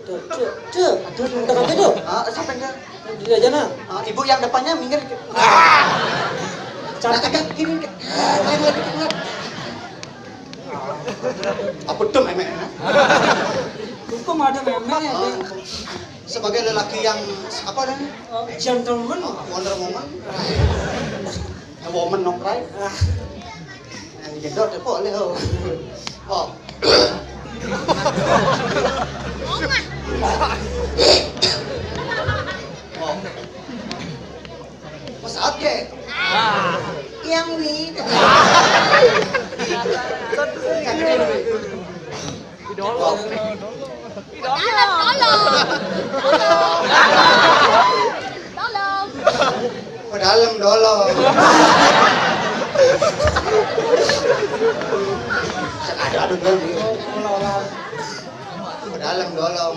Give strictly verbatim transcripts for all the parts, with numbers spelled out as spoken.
Tuh, tuh, tuh. Aduh, aduh. Tuh, tuh. Ah, siapa yang? Di sana. Ah, ibu yang depannya minggir. Cantik kan? Kiri. Ah, lagi, lagi, lagi. Apa tuh, Meme? Hukum ada Meme, ya. Sebagai lelaki yang, apa namanya? Oh, gentleman. Oh, Wonder Woman. Woman no cry. Ah. Yang jedot ya, Pok, leh, oh. Oh. Oh. Pesawat ke? Yang ini. Tolong. Tolong. Tolong. Padahal em dolong. Cek ada adegan dia. Padahal em dolong.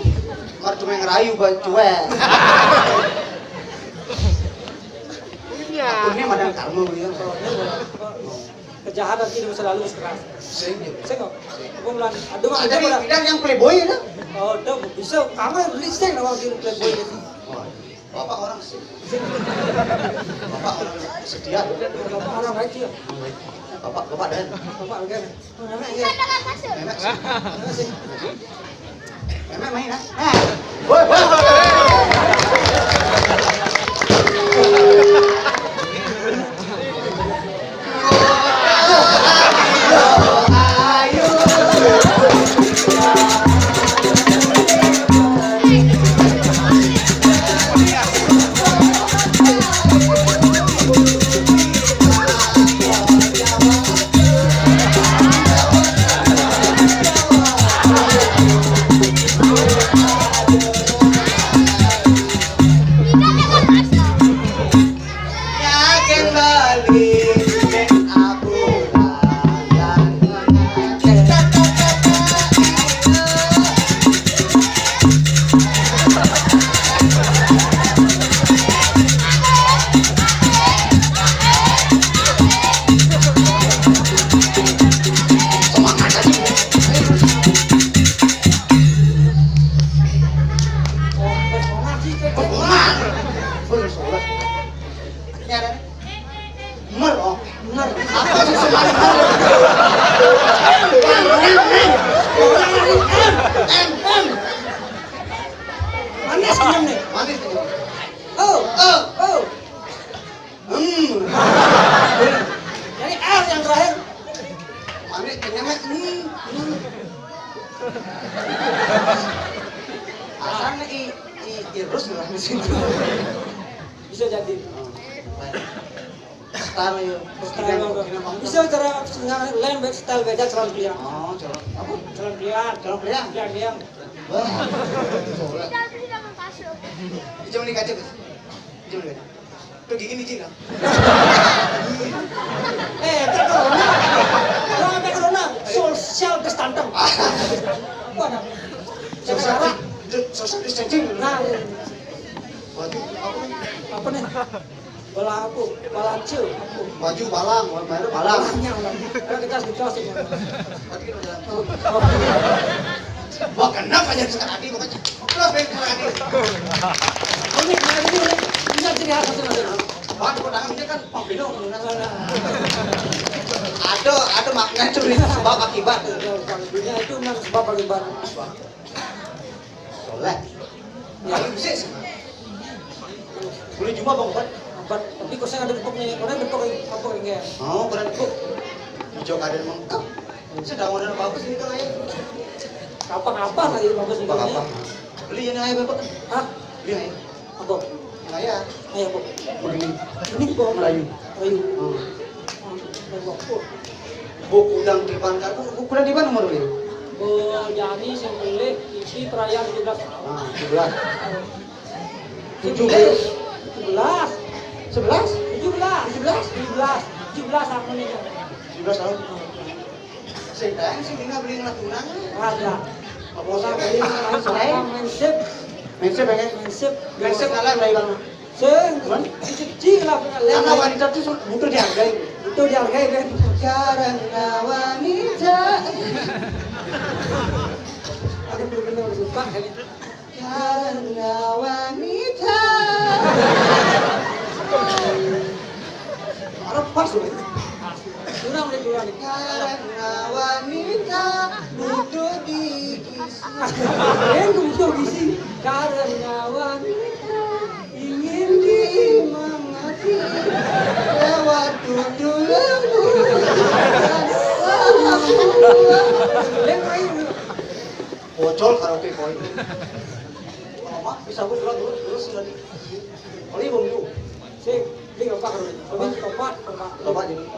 Mar cuma ngerayu, ba, cuek. Akunnya madang karma dia. Kejahatan tidak bisa lalu sekarang. Sing. Sing kok. Aku bilang, aduh, ada aja pada. Bilang yang playboy, ya? Oh, udah bisa. Kamu yang beli sing, orang di playboy itu. Wah, bapak orang sih. Bapak orang setia. Bapak orang baik, ya. Bapak, bapak dan. Bapak orang. Memek, ya. Memek sih. Memek sih. Memek main, ah. Nah. Woi, woi, woi. Mer, oh, mer. Apa sih semangat? Em, em, em, em. Manis kenyang nih. Manis kenyang. Oh, oh, oh. Hmm. Jadi R yang terakhir. Manis kenyangnya. Hmm, hmm. Asalnya i, i, irus lah di situ. Bisa jadi. Star ya. Star ya. Bisa cara lain, baik style beda calon pilihan. Oh, calon apa? Calon pilihan. Calon pilihan. Pilihan yang. Wah. Soalnya. Jangan dikacau. Jangan dikacau. Pergi gini, Cina. Eh, tak corona. Kalau sampai corona, social distancing. Apa ada? Social, social distancing. Nah, iya. Waduh, apa nih? Apa nih? Bala apa? Bala Aceh, apa? Baju balang, warna merah balang. Balangnya, balang. Kan kita sudah sih. Tadi kita jalan. Oh. Oh. Wah, kenapa jadi sekarang ini? Makanya, plus, Ben, sekarang ini. Ini, ini, ini, ini jadi hal satu, Mas. Wah, di kota ini kan Pak Bino, kan? Ada, ada makna itu, sebab akibat. Dunia itu memang sebab akibat. Soleh. Ya, bisa sih. Boleh juga, Bang, obat. Obat, tapi kok saya ada depok nih, orang depok, depok ini ya. Oh, orang depok. Hijau keadaan lengkap. Sedang order bagus ini kalau ya. Kapan-kapan lagi bagus nih. Apa-apa. Beli yang aja, Bapak. Hah? Beli aja. Apa? Yang aja. Ayo, Bu. Begini. Ini kok Melayu. Melayu. Hmm. Buku dan Iban kan, buku dan Iban umur berapa? Oh, jadi sing beli iki perayaan tujuh belas. Ah, tujuh belas. Tujuh belas. Sebelas? Sebelas? Tujuh belas. Tujuh belas? Tujuh belas. Tujuh belas aku nih. Tujuh belas tahun. Sedang sih tinggal beli ngeliat tunang. Ada. Apa usah beli? Main sip. Main sip ya, kan? Main sip. Main sip kalah dari Bang. Sing, siji lah, karena wanita itu butuh dihargai. Butuh dihargai, kan? Karena wanita. Bener-bener suka kan? Karena wanita. Arep pas loh. Kurang udah duluan. Karena wanita butuh diisi. Yang butuh diisi. Karena wanita ingin dimengerti lewat tutur lembut. Yang lain. Bocor karaoke koi. Mama bisa gue dulu dulu terus lagi. Oli bom lu. Sing, ini apa kalau ini? Tobat, tobat, tobat. Tobat jadi.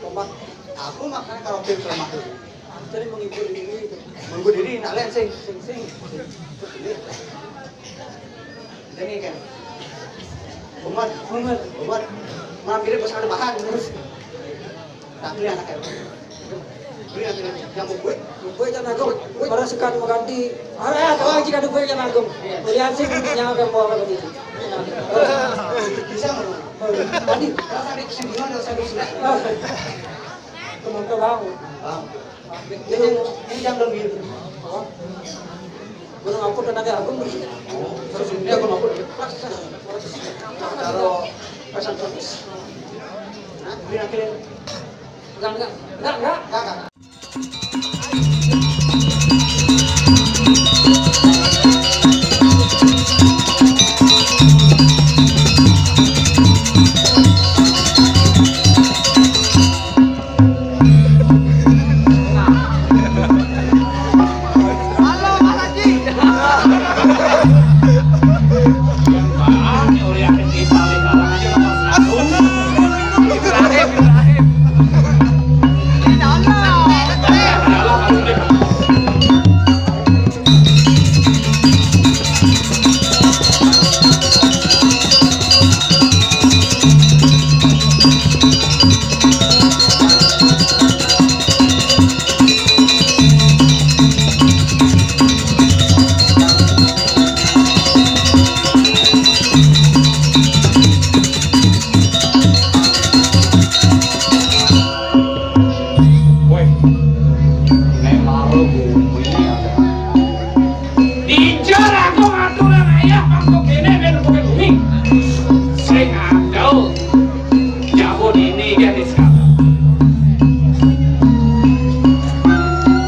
Tobat. Aku makanya karaoke sama aku. Jadi menghibur diri itu. Menghibur diri, nak lihat sing. Sing, sing. Jadi kan. Umat, umat, umat. Malam ini pas ada bahan. Tapi anaknya. Beli anaknya. Yang mau gue. Gue kan aku. Para sekat mau ganti. Ada ya, kalau jika ada gue kan aku. Lihat sih, yang apa yang mau apa begitu. Bisa nggak? Tadi. Rasa di sini, rasa di sini. Teman ke bang. Bang. Ini, ini yang lebih. Gunung Ampur dan ada agung. Terus ini aku mau. Kalau pasang terus. Nah, ini akhirnya. Enggak, enggak, enggak, enggak. Enggak, enggak. Weh, nek laro bumi ada. Dijar aku ngaturan ayah mangko kene ben bukan bumi. Sing adol. Jauh ini gadis kamu.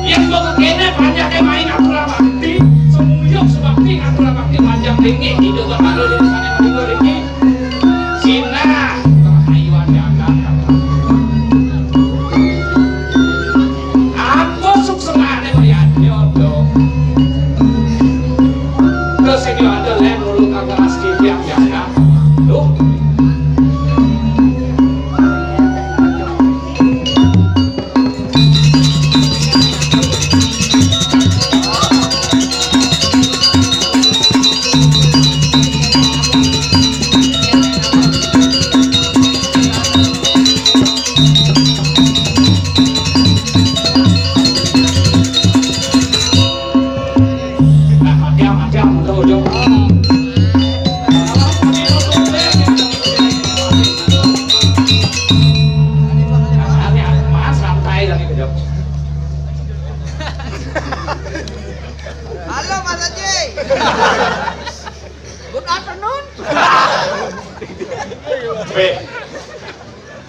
Yang mau kene panjang main aturan bakti, semuyuk sebakti aturan bakti panjang tinggi hidup bakal di sana yang tinggi. Sinah, ayo anda angkat. Apa suksenane melihat nyodo? Terus ini ada lain dulu kagak asli yang jaga. Duh. Halo, Mas Haji. Good afternoon. Weh,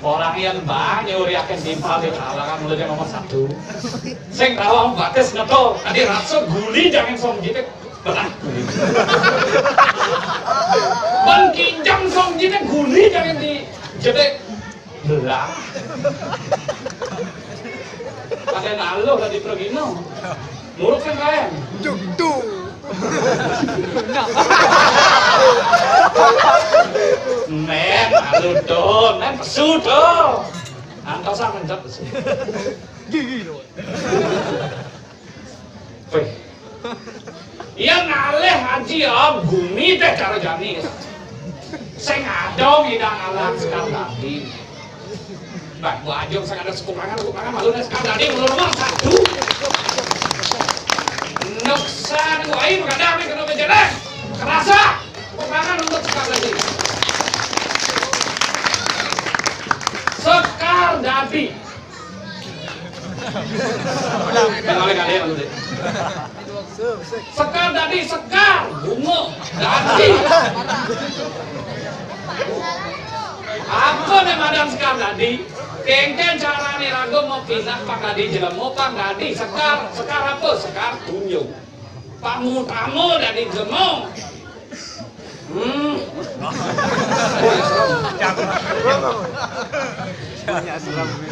orang yang banyak nyuri akan timpal di kalangan mulai nomor satu. Sing tahu batis ngetol, tadi rasa guli jangan song gitu. Belah. Bang kinjang song gitu guli jangan di jedek. Belah. Ada nalo tadi pergi no. Nurut kan kalian? Tuk, tuk. Men, alu do, men pesu do. Antosan mencet pesu. Gigi do. Weh. Iya ngalih haji om, gumi teh cara jani. Sing ada om idang alang sekar tadi. Bak buah aja sing ada sekurangan, sekurangan malu nih sekar tadi, ulun mah satu. Nuksan wai makadang nih kena bejelek. Kerasa. Sekurangan untuk sekar tadi. Sekar tadi. Kenalin kalian dulu deh. Dadi Sekar, bunga, dadi. Apa né madan Sekar dadi? Kéngkén carané raga mau pindah pang dadi jelema, pang dadi Sekar. Sekar apa? Sekar tunjung. Pang utama dadi jelema. Hmm.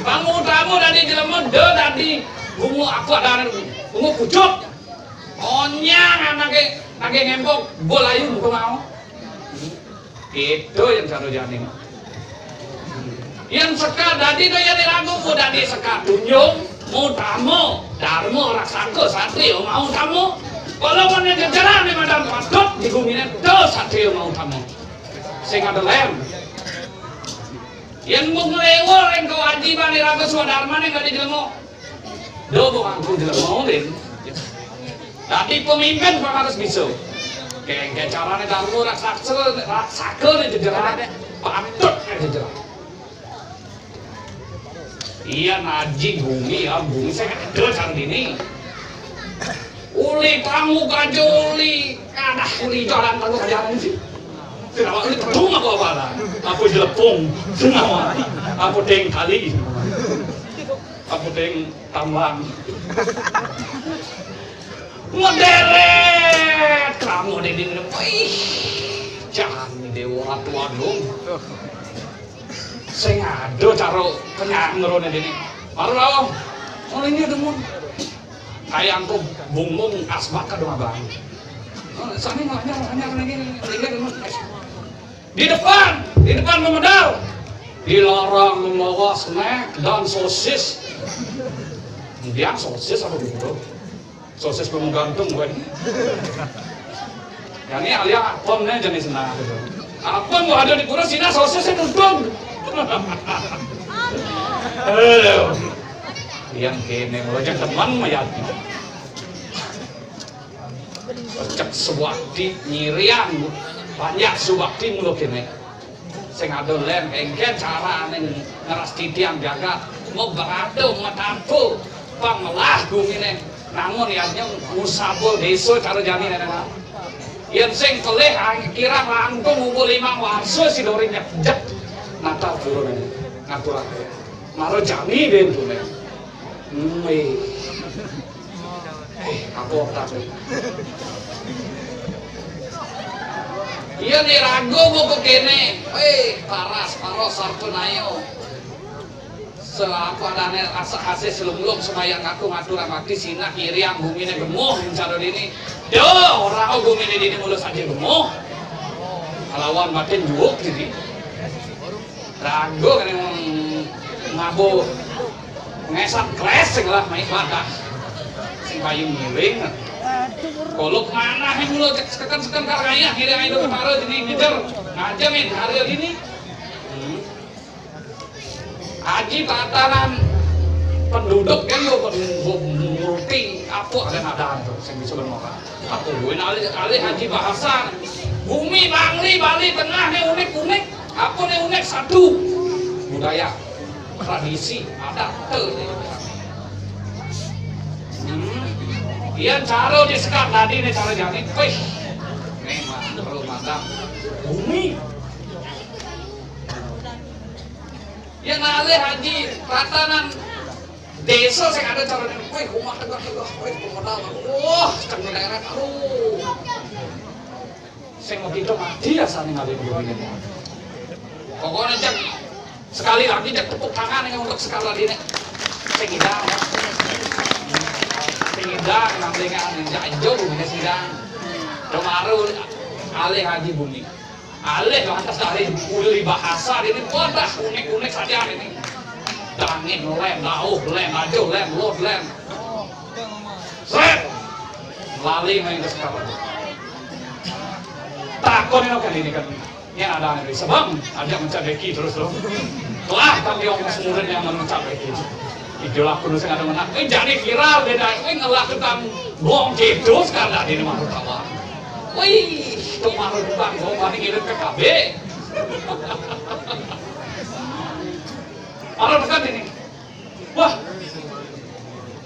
Pang utama dadi jelema, da dadi bunga, apa adané, bunga pucuk. Onyang anaké, anaké ngempok, bol ayu muka mau. Kéto yén cara jani. Yén Sekar dadi to yén raga, mau dadi Sekar tunjung, mau utama, dharma, raksaka, satria, mau utama. Kala wénten jejerané madan patut di guminé, to satria mau utama. Sing ada lem. Yén mau ngléwur ring kewajibané raga swadarmané, nggak dijelema. Do, bukan jelema, Din. Dadi pemimpin kok harus bisa. Kéngkén carané dharma, raksasa, raksaka né jejeran, patut né jejeran. Iya, naji bumi, ya, bumi sing ada cara dini. Uli tamu kaja uli, kadah uli jalan tamu kaja sih. Kenapa uli tedung apa apa lah? Apa jelepung? Kenapa? Apa deng kali? Apa deng tambang? Ngederet kamu di dini. Ih, jangan Dewa Ratu Agung. Sing ada cara penyanggerone dini. Baru lawan. Oh, ini demun. Kayak aku bungmung asbaka dong abang. Oh, sami nganyar, nganyar lagi, lagi demun. Di depan, di depan memedal. Dilarang membawa snack dan sosis. Kemudian sosis apa gitu? Sosis belum gantung gue. Ya, ini alia apem nih jenis nah gitu. Apem gua ada di pura sini sosis itu dong. Aduh. Yang kene mulai jangan teman mah ya. Cek subakti nyirian, banyak subakti mulu kene. Sing ada lén, engké carané ngeras titiang jagat, mau beradu, mau tampu, pang melah guminé. Namun yadnya usaba désa cara jani nénénan. Yén sing kelih ang-, kirang langkung umur limang warsa si Dori nyejek. Natal turun ini, ngaturake. Mara jani dén tuné. Wih. Eh, apa otak lu? Iya nih, ragu mau ke kene. Eh, paras, paros, sarto nayo. Selaku adane asa kasih selumlum semaya ngaku ngatur amati sinak iriang bumine gemuh cara dini. Yo, ora bumine dini mulus aja gemuh. Kelawan batin juuk jadi. Ragu kan yang mabuk. Ngesat kles sing lah main badak. Sing payu ngiring. Kolok mana yang mulo cek sekekan sekekan karaya kira itu kepala jadi ngejar. Aja main hari ini. Hmm. Aji tatanan penduduk kan yo multi apa ada ada tuh sing bisa bermoka. Aku gue alih alih aji bahasa. Bumi Bangli, Bali Tengah nih unik-unik. Apa nih unik? Satu, budaya, tradisi, adat, tuh. Hmm. Iya, cara disekat tadi nih, cara jani. Wih, memang perlu makan bumi. Yang alih haji tatanan desa sing ada cara jani. Wih, rumah tegak-tegak, wih, pemodalan. Wah, cang daerah, aduh. Sing begitu mati ya saling ngalih dulu ini. Pokoknya cek sekali lagi cek tepuk tangan yang untuk sekali lagi nih. Sing idang, sing idang nanti kan yang jauh ini sing idang. Kemarin alih haji bumi, alih lantas dari uli bahasa ini wadah unik-unik saja ini. Dangin lem, lauh lem, ajo lem, lod lem. Sret. Lali main ke sekarang. Takon ini kan ini kan. Ini ada nih sebab aja mencabeki terus loh. Lah tapi orang murid yang mencabeki. Itulah kudu sing ada menang. Eh jadi viral beda. Eh ngelah tukang bong gitu sekarang ini mah tawa. Wih, tukang bong paling ngirit ke K B. Orang dekat ini. Wah.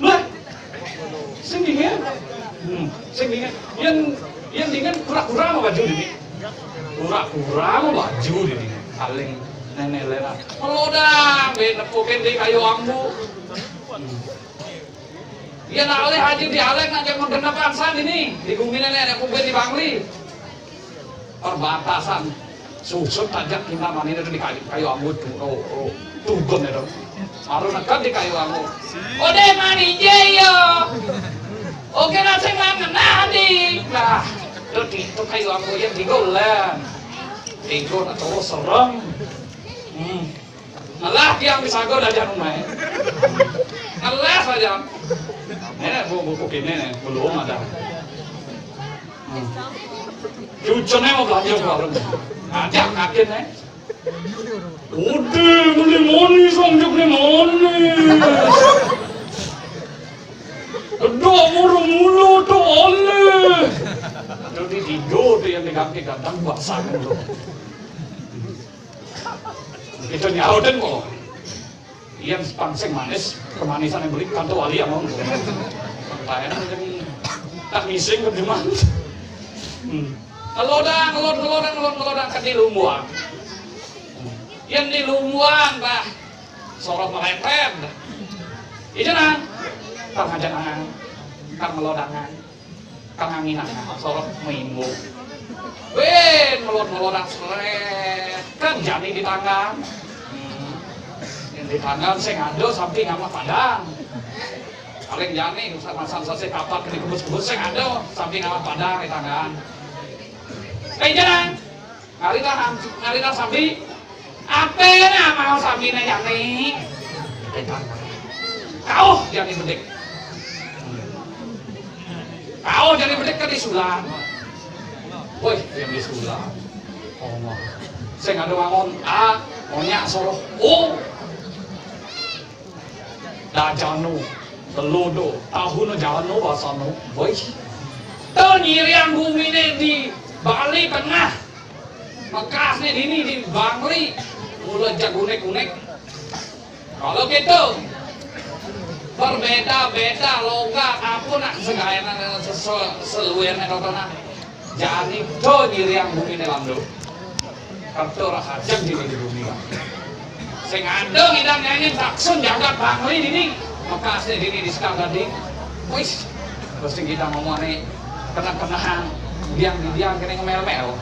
Lah. Sing dingin. Hmm, sing dingin. Yén, yén dingin kura-kura mau baju dini. Kura-kura mau baju dini. Paling nenek Lena. Melodang, bé nepukin di kayu ambu. Hmm. Yén alih aja dialek nak mau genep angsan ini. Di bumi nenek nepukin di Bangli. Perbatasan. Susut tajak kita manin itu di kayu, kayu ambu tuh. Oh, oh. Tugon itu. Baru nekat di kayu ambu. Ode mani jeyo. Oke, nasi mangen nadi. Nah, itu di, itu kayu ambu yang digolan. Digo atau serem. Hmm. Ngelah tiang bisa go dah jangan main. Ngelah saja. Ini buku, buku ini nih, belum ada. Hmm. Cucune mau belanja ke warung. Ngajak kakin nih. Udah, beli manis, om, cek beli manis. Kedok murung mulu tuh aneh. Jadi tidur tuh yang diganti kadang basah tuh. Itu nyautin kok. Iya, pangsing manis, kemanisan yang beli kantor wali ya mau. Lain yang tak ngising ke cuman. Hmm. Ngelodang, ngelod, ngelodang, ngelod, ngelodang ke di lumbuan. Yang di lumbuan, bah. Sorot melepet. Itu nah. Kang ajangan, kang melodangan. Kang anginan, sorot mimbu. Win, melot-melotan seret. Kan jani di tangan. Hmm. Yang di tangan sing ada sampai ngamah padang. Paling jani, masang sasih kapat ke dikebus-kebus sing ada sampai ngamah padang di tangan. Kayak jalan. Ngarita, ngarita sambi. Ape na mau sambi na jani? Kau jani bedik. Kau jani bedik ke disulang. Woi, yang disulang. Oh, sing ada wangon A, onya soroh O. Dajano, telodo, tahuno jano basano, boy. Tuh nyiriang bumi nih di Bali Tengah. Bekasnya dini di Bangli. Mula jagunek-gunek. Kalau gitu, berbeda-beda logat apa nak segayana sesuai seluirnya, contohnya. Jani to nyiriang bumi ne lando. Kerto rahajeng dini di bumi, Bang. Sing ada ngidang nyanyi taksun jagat Bangli dini. Bekasnya dini di sekal tadi. Wis. Terus sing kita ngomong nih, kena-kenahan, biang di biang kena ngemel-mel.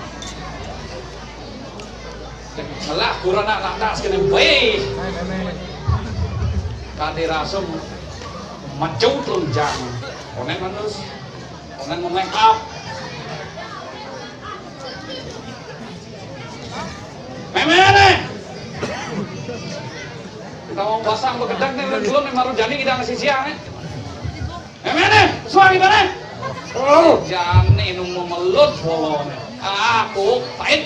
Melah kurana lantas kena bae. Tadi rasum mecut lunjang. Konek manus. Konek memekap. Memene. Kita mau pasang begedek nih, belum nih, baru jadi kita ngasih siang nih. Memene, suara gimana? Oh, jani nunggu melut bolong. Aku pahit.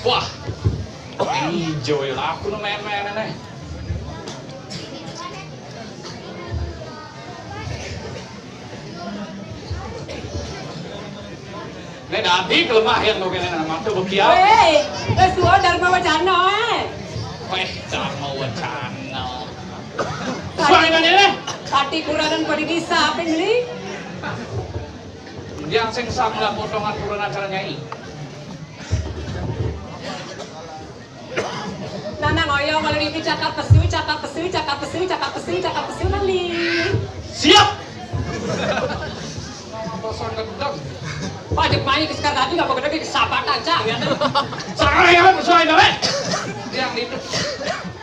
Wah, ijo ya aku no main-main nih. Nek dadi kelemahan kok kene nang mata bekiau. Weh, wis tuwa Dharma Wacana, eh. Weh, Dharma Wacana. Suara gimana nih? Pati kuranan kok di desa apa ini? Yang sing samula potongan kurang acara nyai. Nanang oyong kalau itu cakar pesu, cakar pesu, cakar pesu, cakar pesu, cakar pesu, nali. Siap. Kosong gedeg. Pajak main ke sekarang tadi nggak mau gedeg, sahabat aja ya. Sekarang ya, pesu aja, weh. Yang itu.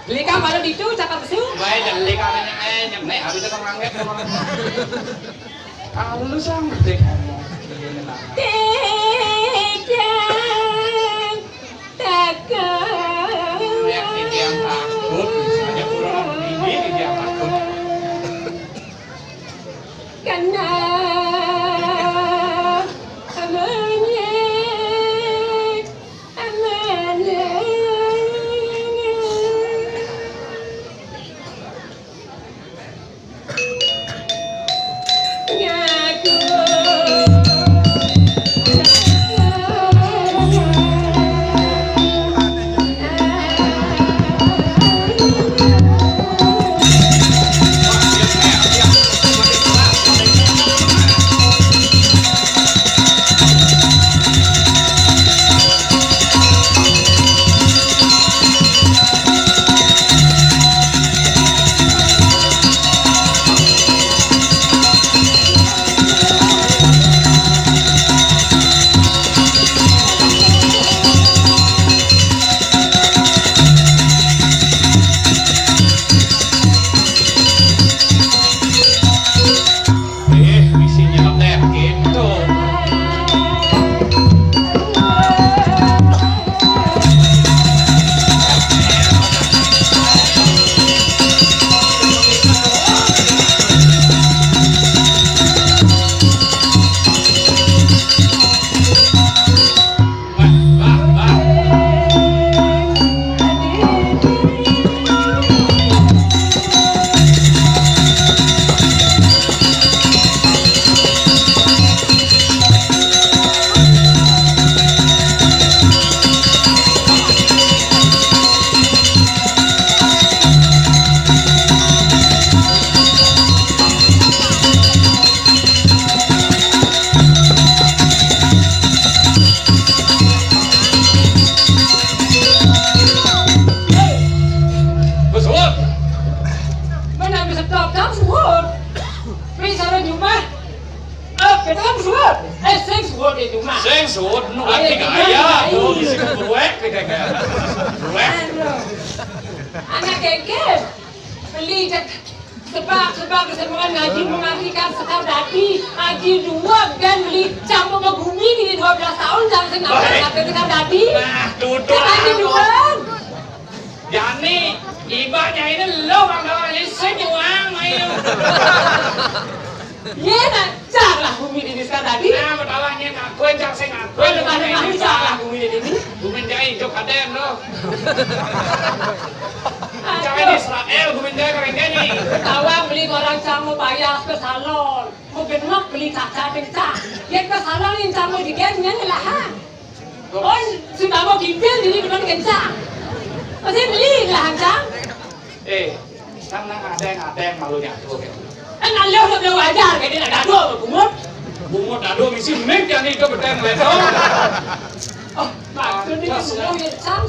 Beli kan malu di itu, cakar pesu. Baik, dan beli kan yang, eh, yang, nih, harusnya kan mangga, kan mangga. Halus amat deh ngomong. Tijang takut. Ya, tijang takut, misalnya kurang ini, tijang takut. Kena amanya, amanya. Suud di rumah. Sing suud nu. Ayo, ati gimana, gaya, Nyai? Tuh, di sini buek, di gaya. Buek. Aduh. Anak kéké, beli cek sebab, sebab kesenangan ngaji mengartikan Sekar Dadi, ngaji dua, kan beli campur sama gumi di dua belas tahun, jangan senang. Baik. Ngaji Sekar Dadi. Nah, duduk. Ngaji dua. Jani, ibaratnya ini lo, Bang Dawang, ini senyuang, ayo. Iya, nah, cang lah gumi di Sekar Dadi. Nah, betul lah, nyai ngaku, cang sing ngaku. Ada mana, mana cang lah gumi di sini? Gumi jai, jok ada yang lo. Cang ini Israel, gumi jai, keren gini. Tawang beli orang cang mau bayar ke salon. Mau genok beli kaca kencang. Ya ke salon yang cang mau digen, nyai lah, ha? Oh, sudah mau kimpil, jadi demen kencang. Masih beli lah, kencang. Eh, kan nang ada yang, ada yang malunya tuh, kan? Kan Allah udah belum wajar, jadi nak gaduh sama bungut. Bungut gaduh misi mic yang itu betul, betul. Oh, maksudnya itu ya, Cang.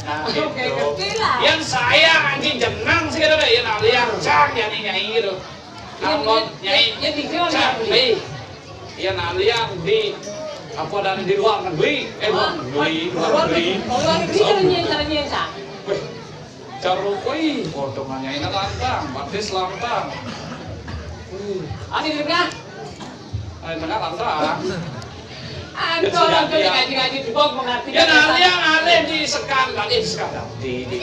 Nah, aduh, gitu. Kayak ngerti lah. Yang saya anjing jenang sih, kata dia, yang liar, Cang, yang ini, yang ini, gitu. Yang, Angkot, yang, Nyai. Yang di Cang, Cang, beli. Hei. Iya, nah, liang di, apa, dan di luar negeri. Eh, luar negeri, luar negeri. Oh, luar negeri, cara nyai, cara nyai, Cang. Wih, cara, wih, potongannya ini lantang, batis lantang. Wih. Ada di tengah? Ada di tengah lantang. Aduh, orang tuh ngaji-ngaji di bawah mengerti. Ya, nah, liang alih di Sekar, tadi di Sekar. Di, di,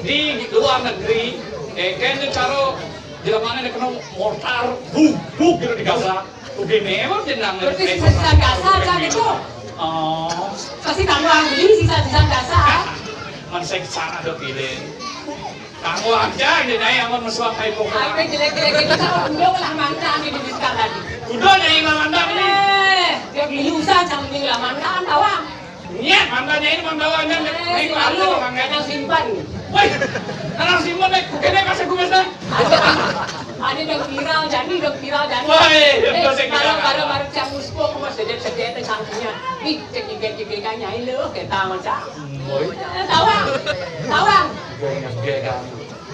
di luar negeri, eh, kayaknya cara Jerman ini kena mortar, buk, buk gitu di Gaza. Oke, memang jenang. Berarti sisa-sisa Gaza aja gitu. Oh. Pasti kamu ambil sisa-sisa Gaza. Man saya ke sana ada pilih. Kamu aja, ini nyai aman mesuak kayak pokok. Apa jelek-jelek itu, kalau udah lah mantan ini di sekarang tadi. Udah, nyai mantan ini. Eh, dia beli usaha, jangan bilang mantan, tawang. Iya, mantannya ini mantan, eh, ini selalu mantan, orang, ya. Anak simpan. Woi, anak simpan, eh, kukene kasih gue, Mas, dah. Ada yang viral, jadi yang viral, jadi. Woi, eh, yang kalau, kalau baru cak muspuk, Mas, jadi sedih itu sanksinya. Ih, cek tiga tiga nyai lu, kita macam. Woi. Eh, tawang, tawang. Gue ingat gue kan.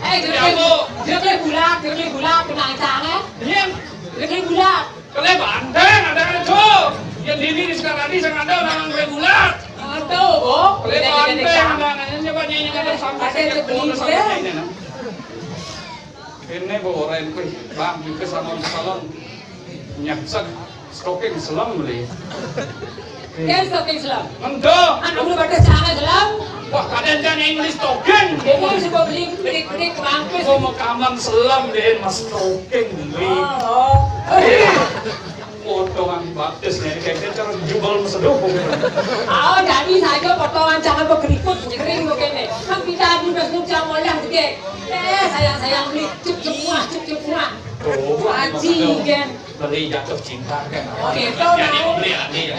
Eh, gerge, gerge bulak, gerge bulak, kenang cang, eh. Iya. Gerge bulak. Kele banteng, ada kan, Cok? Yang dini di sekarang ini, sing ada orang regular. Aduh, oh. Kele banteng, ada kan, coba nyanyi, ada sampai ada saya yang beli, ya. Ini, Bu, orang kuih, Bang, juga sama orang salon. Nyaksek, stocking selam beli. Ya, stocking selam. Mendo. Anak lu pada sangat selam. Wah, kadang kan yang beli stocking. Ini suka beli, beli, beli, mampir. Mau makaman selam deh, mas stocking beli. Oh, oh. Iya. Potongan batis nih, kayaknya cara jubel meseduh. Oh, jadi saja potongan jangan berkeriput, kering kok kene. Kan kita di Mesnuk sama yang gede. Eh, sayang-sayang beli, cuk, cuk, muah, cuk, cuk, muah. Tuh, Haji, kan. Beli jatuh cinta, kan. Oh, gitu, jadi mau beli Adi, ya.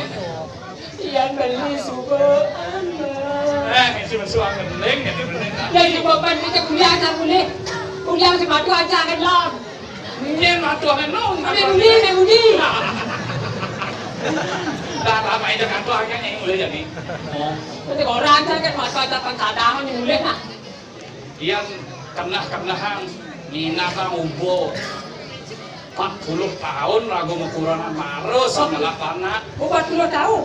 Yang beli suka. Eh, misi mesuang gending, jadi beli. Jadi beban kita kuliah, tak boleh. Kuliah si madu aja, kan, Lon. Nyen matuangan nong. Ada budi, ada budi. Dah lama aja kan tuh akhirnya yang mulai jadi. Oh. Nanti orang kan kan mata tak kan cadangan yang mulai nah. Yang kenah-kenahan minat ubo. Empat puluh tahun ragu mekuranan marus sama lapana. Oh, empat puluh tahun.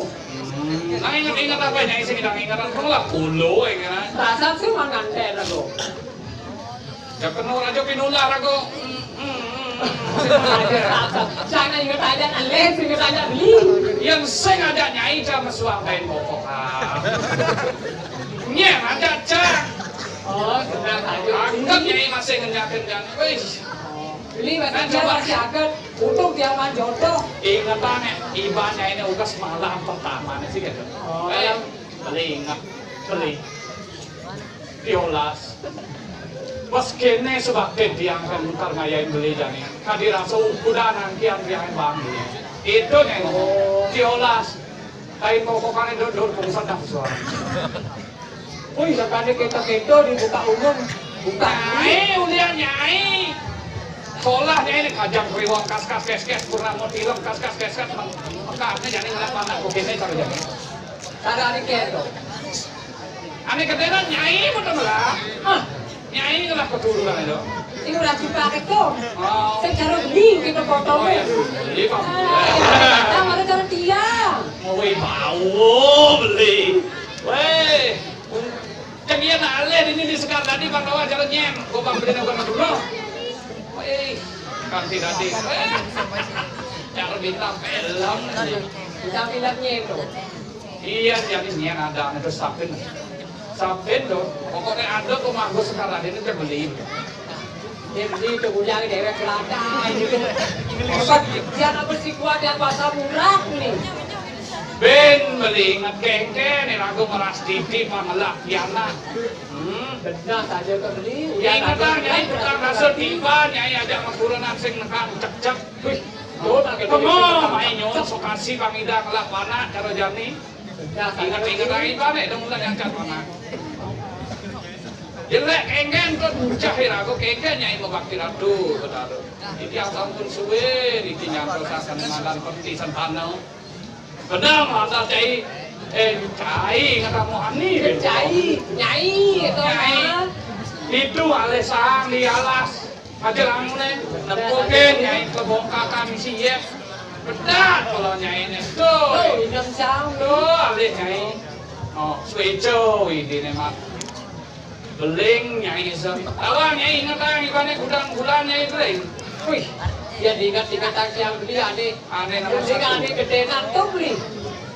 Hmm. Nah, ingat-ingat apa yang isi kita ingatan pun lah puluh ya kan. Perasaan sih mangan teh ragu. Ya penuh raja pinulah aku. Jangan ingat aja, aneh, ingat aja beli. Yang sing ada nyai jam mesuang kain pokok. Nyai ada cak. Oh, tenang aja. Anggap nyai masih ngenyakin yang, wis. Beli masih, nah, dia coba. Masih agak untung dia main jodoh. Ingetan ya, ibaratnya ini ugas malam pertama nih sih gitu. Oh. Eh, beli ingat, beli. Diolas. Pas kene sebab ke tiang kan mutar ngayain beli jani. Kadi rasa ukudan angkian tiang bang beli. Itu nih ngomong. Diolas. Kain pokokane dur-dur pungsan dah suara. Wih, sekali kita-kita dibuka umum. Buka. Nyai, ulian nyai. Sekolah nyai ini kajang kriwang kas-kas kes-kes kurang mau tilem kas-kas kes-kes. Mekaknya jadi ngeliat mana kok kene cara jadi. Cara ini keto. Ane kedena nyai betul lah. Ah, nyai lah keturunan itu. Ini udah jumpa keto. Oh. Secara beli kita potong. Oh, iya. Beli, Pak. Ah, iya. Kita harus cari dia. Wih, bau beli. Wih. Cek iya nak alih ini di Sekar tadi, Bang Dawa, cara nyen. Gua Bang beli nang dulu. Wih, kanti tadi. Wih. Cara bintang film. Bintang film nyen tuh. Iya, jadi nyen ada, itu sapin. Sapin tuh. Pokoknya ada kok mah gua Sekar tadi ini beli. Dia beli tuh, bujang dewek kelada gitu. Dia apa sih kuat yang bahasa murah nih? Ben beli inget kengken, nih lagu meras titi, pangelak piana. Hmm. Bedah saja tuh beli. Ya, inget lah, Nyai tukang hasil tiba, Nyai ajak makurenan sing nekang cek-cek. Wih, tuh, tak gitu. Tengok, main nyon, sokasi Bang Ida ngelak panak, cara jani. Bedah saja. Inget-inget lagi, Bang, eh, dong udah ngangkat panak. Jelek kengken tuh bocah ya, aku kengken Nyai mau bakti ratu, benar. Jadi yang sampun suwe, ditinggal pesan makan peti sentana. Benar, mata cai, eh, cai, kata Muhani. Cai, nyai, itu Nyai. Mah. Itu alesang di alas. Aja lamune, nepukin, Nyai, kebongkakan si Yeh. Bedak kalau Nyai ini. Tuh. Tuh, inam sang. Tuh, alih, Nyai. Oh, sueco ini nih, Mak. Beling, Nyai, sen. Tawa, Nyai, inget, ah, ibaratnya gudang bulan, Nyai, beling. Wih, ya diingat-ingat, ah, yang beli, aneh. Aneh, nama. Beli, satu. Aneh, gede, nang, tuh, beli.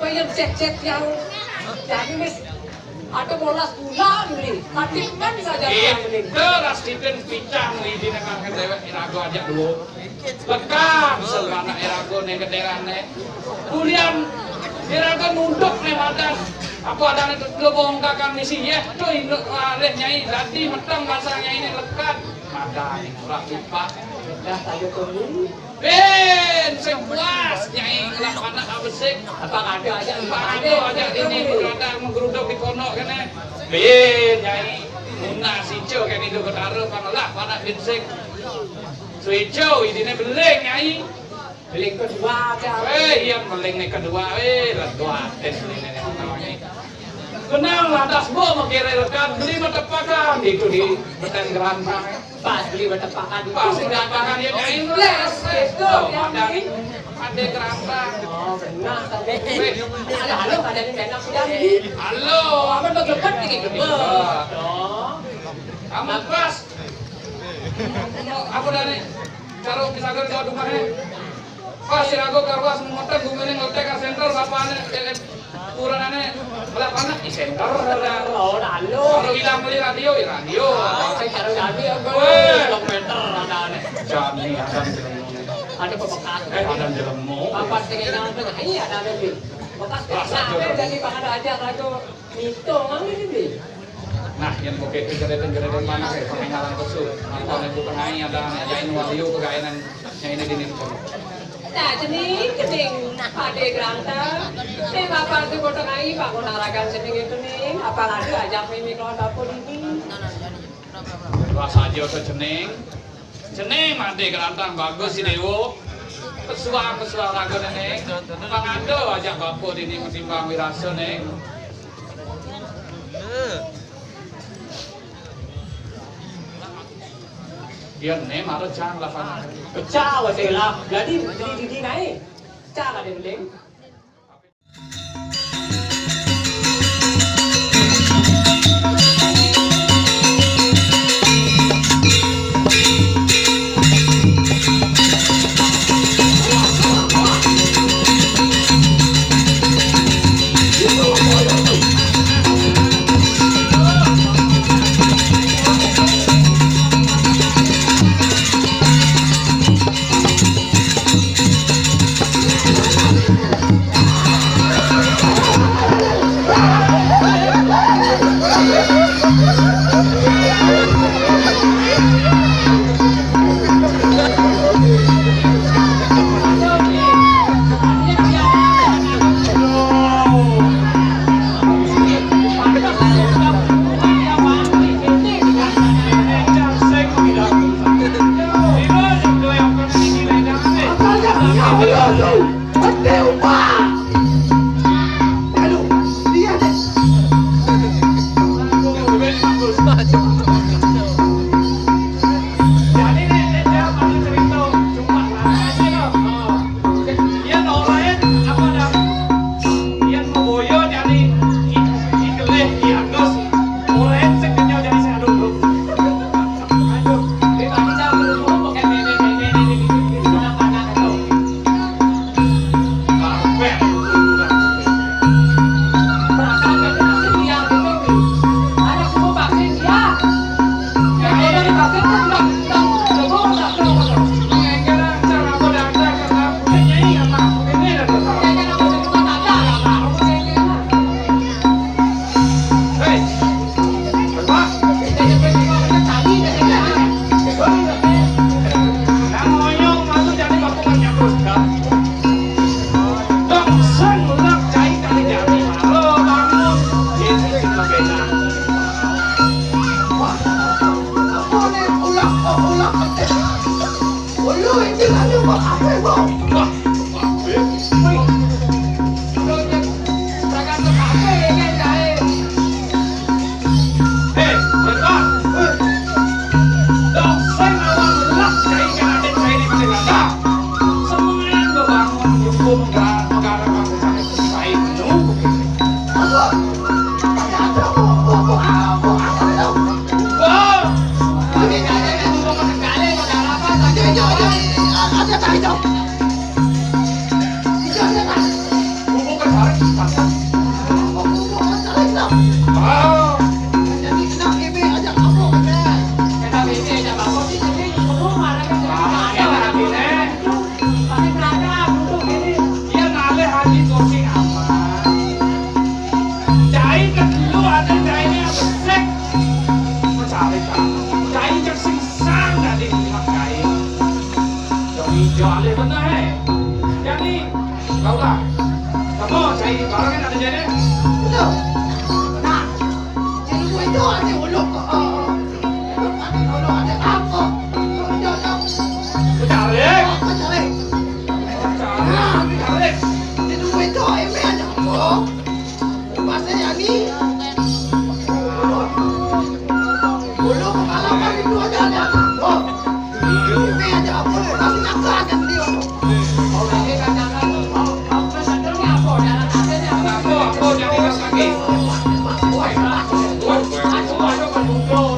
Kok yang cek-cek, yang, jadi, mis, ada bolas gula, beli. Mati, kan, bisa jadi, yang beli. Itu, ras, dipin, picang, beli, di, nang, dewek, irago aja, dulu. Lekang, selana irago né gedérané. Kulian irago nunduk né madan. Apa adané lobong kakang misi yéh, tuh induk ngalih Nyai, dadi meteng basa Nyainé lekad. Madan ora lupa. Dah, ayo tunggu. Bén, sing puas Nyai ngelak anak abesik. Apa ada aja, apa ada aja ini, berada menggeruduk di pondok kéné. Bén, Nyai. Munas ijo kéné do Betara pangelah anak bén sing. Suijo, idine beling, Nyai. Beling kedua, Cak. Eh, iya, beling ne kedua, eh, ledua aten beling ne pertama, Nyai. Kenal lantas, Bu, mengkira rekan, beli betepakan, itu di Beten Gerantang. Pas beli betepakan, pas betepakan, ya, Nyai. Les, itu, ada, Nyai. Ada Gerantang. Oh, benar, tadi. Weh. Ada halo, ada di Menak, sudah, Nyai. Halo. Apa tuh, dekat, Nyai? Iya. Oh. Kamu pas. Apa dah nih? Karo misalkan kau rumahnya. Pas si Rago karuas memotek, gumiling letek, ka senter, bapaknya, eh, eh, ukurannya, belakannya, di senter. Oh, lalu. Kalau bilang beli radio, ya radio. Ah, saya cari radio, ya, gue. Weh. Kilometer, ada aneh. Jani, ada jelemu. Ada pembekas. Eh, ada jelemu. Apa sih yang, iya, ada lebih. Bekas, rasa, nah, aja, jadi bahan aja, Rago. Mito, mana ini, Bi? Nah, yang pakai itu geretan-geretan mana, kayak pengenalan pesu. Apa yang ku tengai ada, ada yang waliu kegainan, yang ini dini. Nah, cening, cening, Pade Granta. Ning apa itu ku tengai, Pak Gunaragan cening itu, ning. Apa lagi ajak mimi kalau dapur ini. Rasa aja ke cening. Cening mati kerantang bagus si Dewo. Pesuang-pesuang raga nenek. Pangando ajak bapa dini menimbang wirasa, Neng. Iya, Neng, mara jang lah, Pak. Pecah, wajah lah. Jadi, di, di, di naik. Pecah lah, Deng, Deng. Cai kedulu ada cai ni apa sek? Mencari cai. Cai cek sing sang dari rumah cai. Yang hijau alih benar eh. Jadi, kau lah. Kamu cai barang kan ada jadi? Betul. Nah, ilmu itu ada uluk. Ada uluk, ada apa? Hijau, hijau. Mencari. Apa cari? Mencari, mencari. Ilmu itu ilmu ada apa? Masih yani. Belum pengalaman itu aja ada. Oh. Ini aja apa? Masih nyangka aja beliau. Kalau ini kan jangan, kalau, kalau pesannya apa? Jalan akhirnya apa? Apa, apa, jangan lagi. Woi, woi, woi, aduh, aduh, aduh.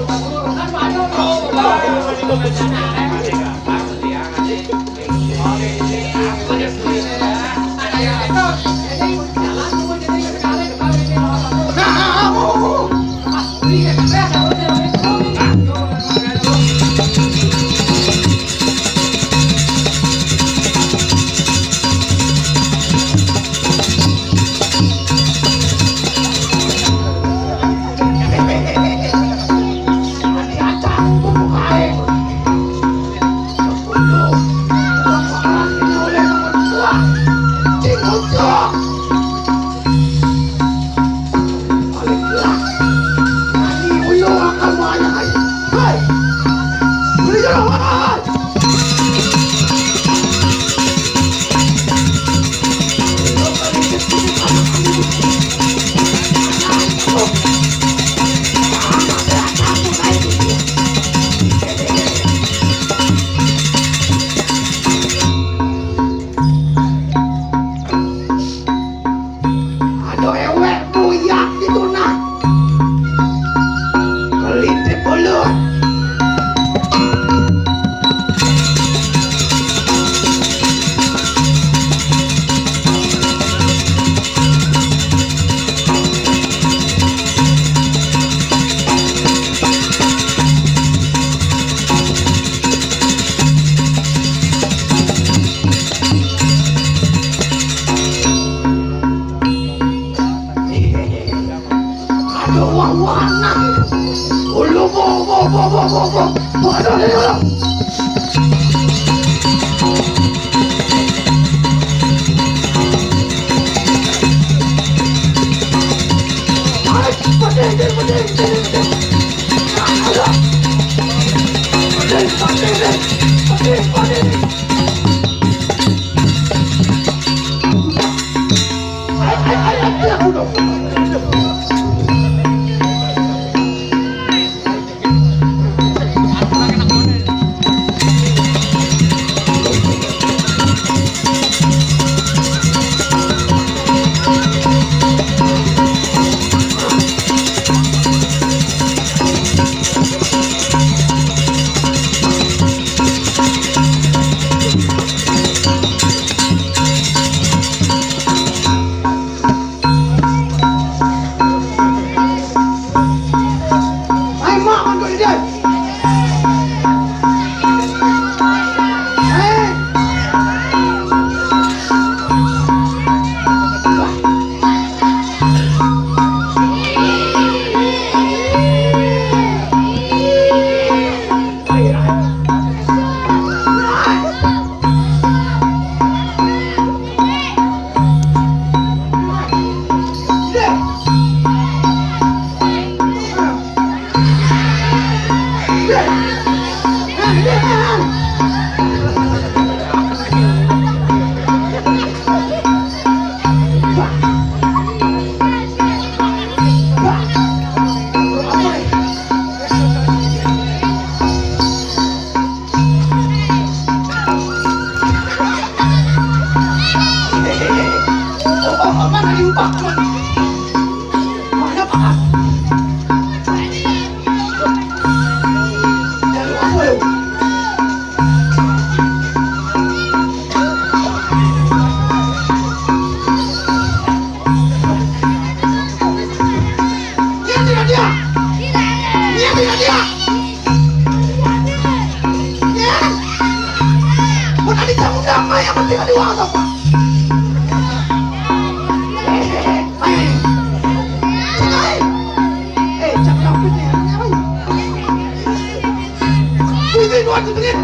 Pati ka liwasa pa. Eh, eh, eh, ay, ay, ay. Eh, tsaka lang pwede. Ay. Pwede, iwan ko din.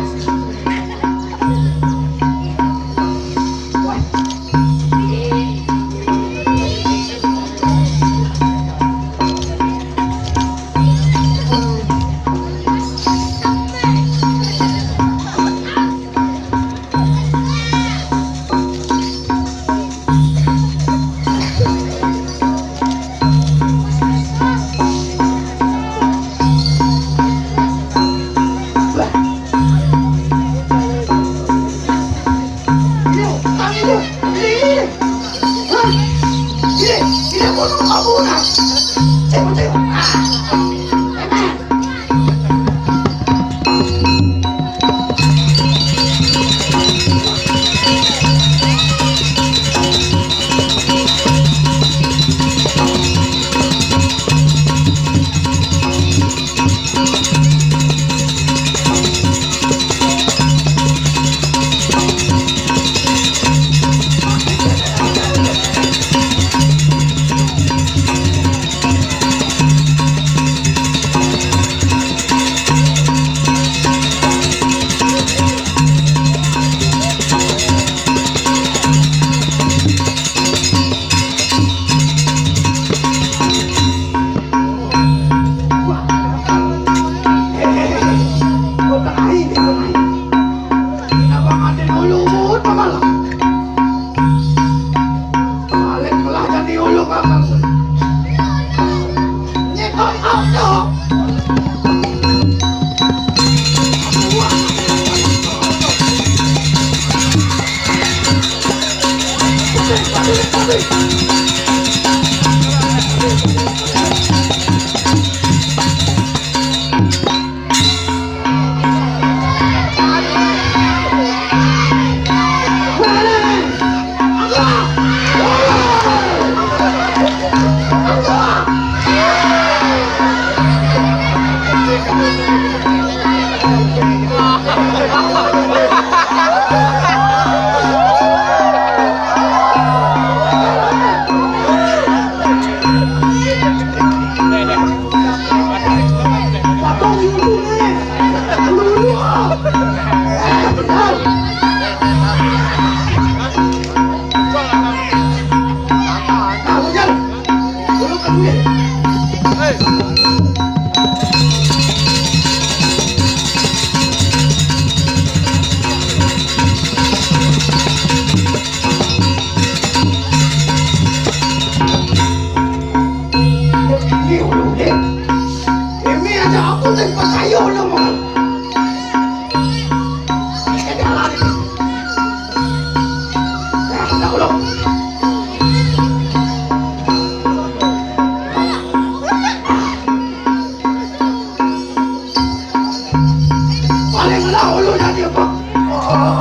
Paling lah ulu jadi apa?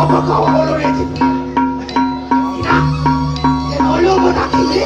Apa kau ulu jadi? Ina, yang ulu mau tak ini?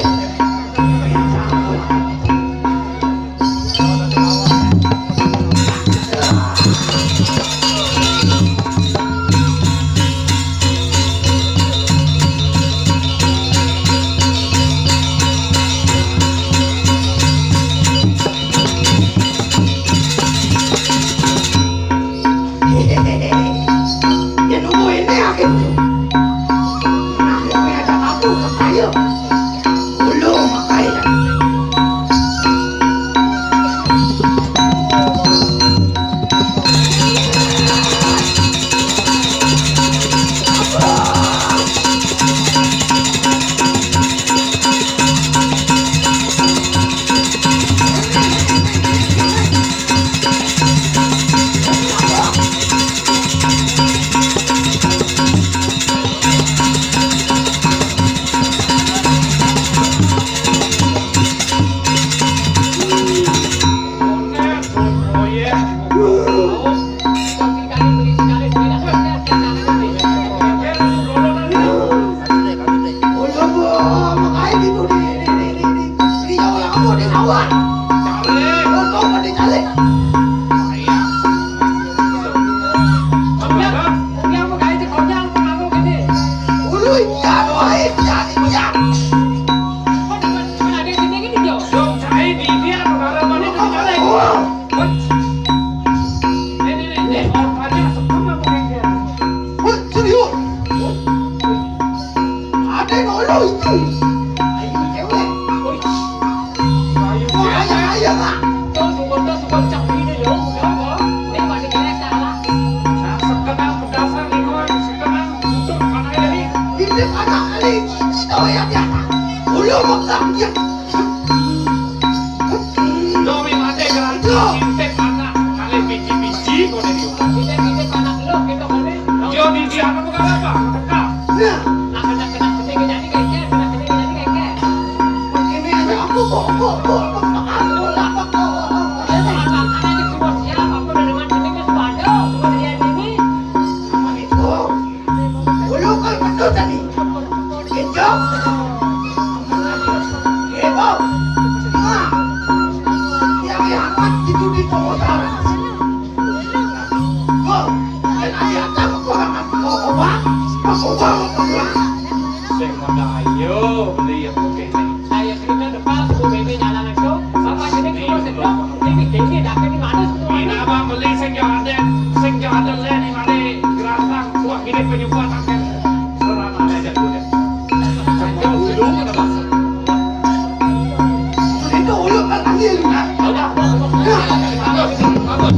Ayo, cewek. Ayo, ayo, ayo, Pak. Tuh, sumpah, tuh, sumpah, cak ini, yo. Yo, yo. Ini masih kena salah. Nah, sekenang pedasar, lingkungan, sekenang, utuh, mana ini? Ini anak kali, itu yang dia. Ulo, mau dia. Yo, mi mate, jalan. Yo. Intip anak, kali biji-biji, kau dari. Intip, intip anak lu, gitu, kali. Yo, di, di anak bukan apa? Nah. Nah, kena, kena, kena, kena, kena, kena, kena, kena, kena. Ini ada aku, kok, kok, kok, kok, kok, kok, kok, kok. Ini anak, anak itu semua siap, aku udah dengan ini, terus waduh, semua dia ini. Sama itu. Bulu kan betul tadi. Hijau. Heboh. Nah. Yang diangkat itu di Tonggo Utara. Gol. Dan ada yang tak mau apa? Mau apa? Mau apa? Sing modal ayo beli yang oke nih. Ayo, kita depan, Bu Bebe nyala langsung. Apa jadi kita sedang? Ini, ini, dah, ini mana semua? Ini apa beli sing yo ada, sing yo ada leh, ini mari gerantang, buah gede penyubuhan akan. Serana aja dulu deh. Jangan dulu, kenapa? Itu uluk kan ambil, nah. Udah, bagus, bagus.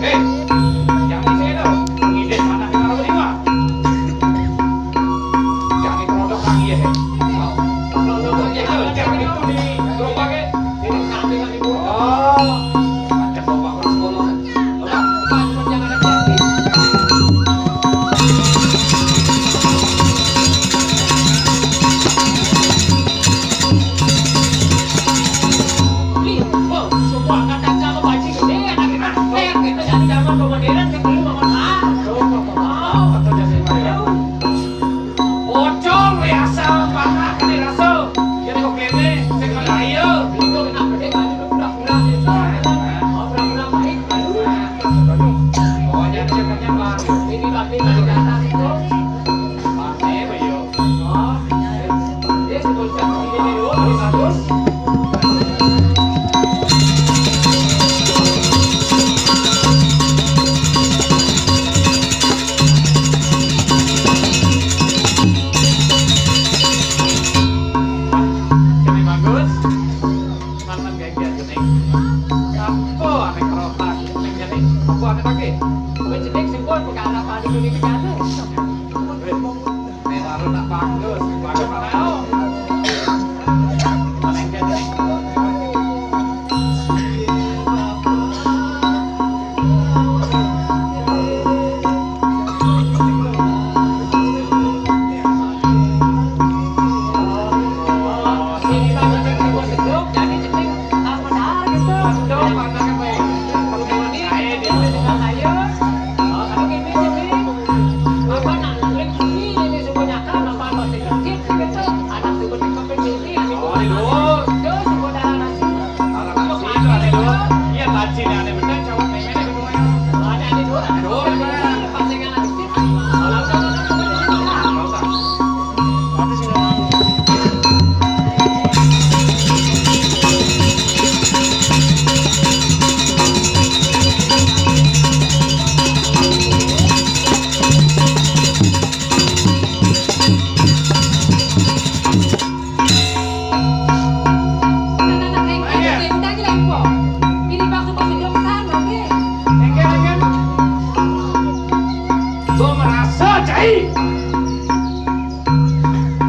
Eh, yang di sini dong. Ngide mana kita tahu di mana? Jangan produk lagi ya. Produk lagi ya, jangan itu di gerobak ya. Jadi sampai lagi. Oh, ada gerobak orang sekolah. Bocor, ya, asal panas, kali rasa. Jadi kok kene, sing kena air. Kene bagus. Mantan gaya gaya jeneng. Apa ane kerotak jeneng jadi? Apa ane pakai? Kowe jeneng sing pun bukan apa anu kuning pidato. Nek baru nak bagus, bagus mana? Mana yang jadi? Anak-anak, ayo, ayo, ayo, ayo, ayo, ayo. Ini bakso pasti belum besar, oke? Enggak, enggak. Gua merasa, Cai.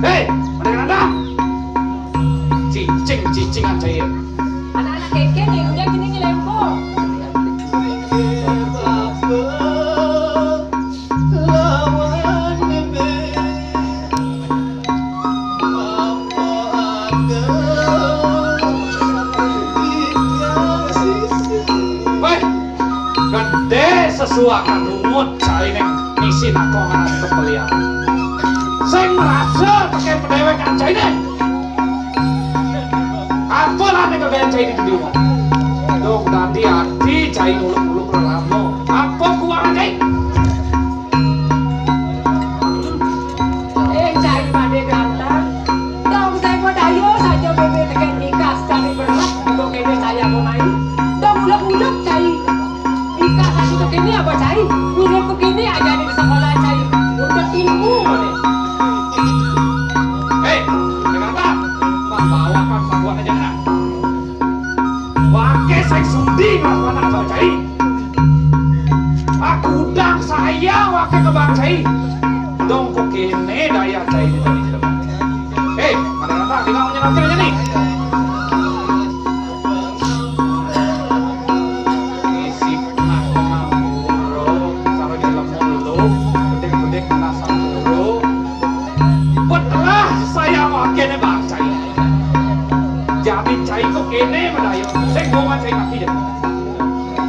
Hei, pada kenapa? Cicing, cicing aja ya. Anak-anak keke nih, udah gini nih, lempo. Weh, gedhe sesuakan rungut carining misi nakongan kepelian. Sing merasa pakai pedewek aja ini. Apa lah nih kegaya cai di dunia? Dong tadi hati cai uluk-uluk lelamo. Apa kuang cai? Eh, cai pada ganteng. Dong saya mau dari Kéné bangsa iki. Jani cai kok kéné medayo. Sing wong cai mati ya.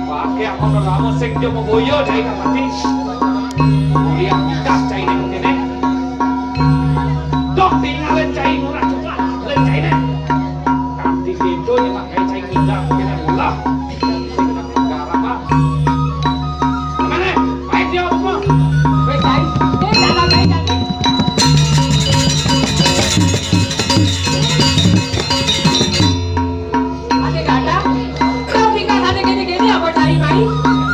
Waké apa lama sing dia mau boyo cai mati. Kuliah nikah cai ini kéné. Dok tinggalin cai murah cepat. Lén cai ini. Kanti pintu ini pakai cai tinggal kéné ulah. Sing garap, ah. Mana? Baik dia apa? Wis cai. Eh, jangan cai tadi. Ade datang, kau tinggal ade gini-gini apa cari mai?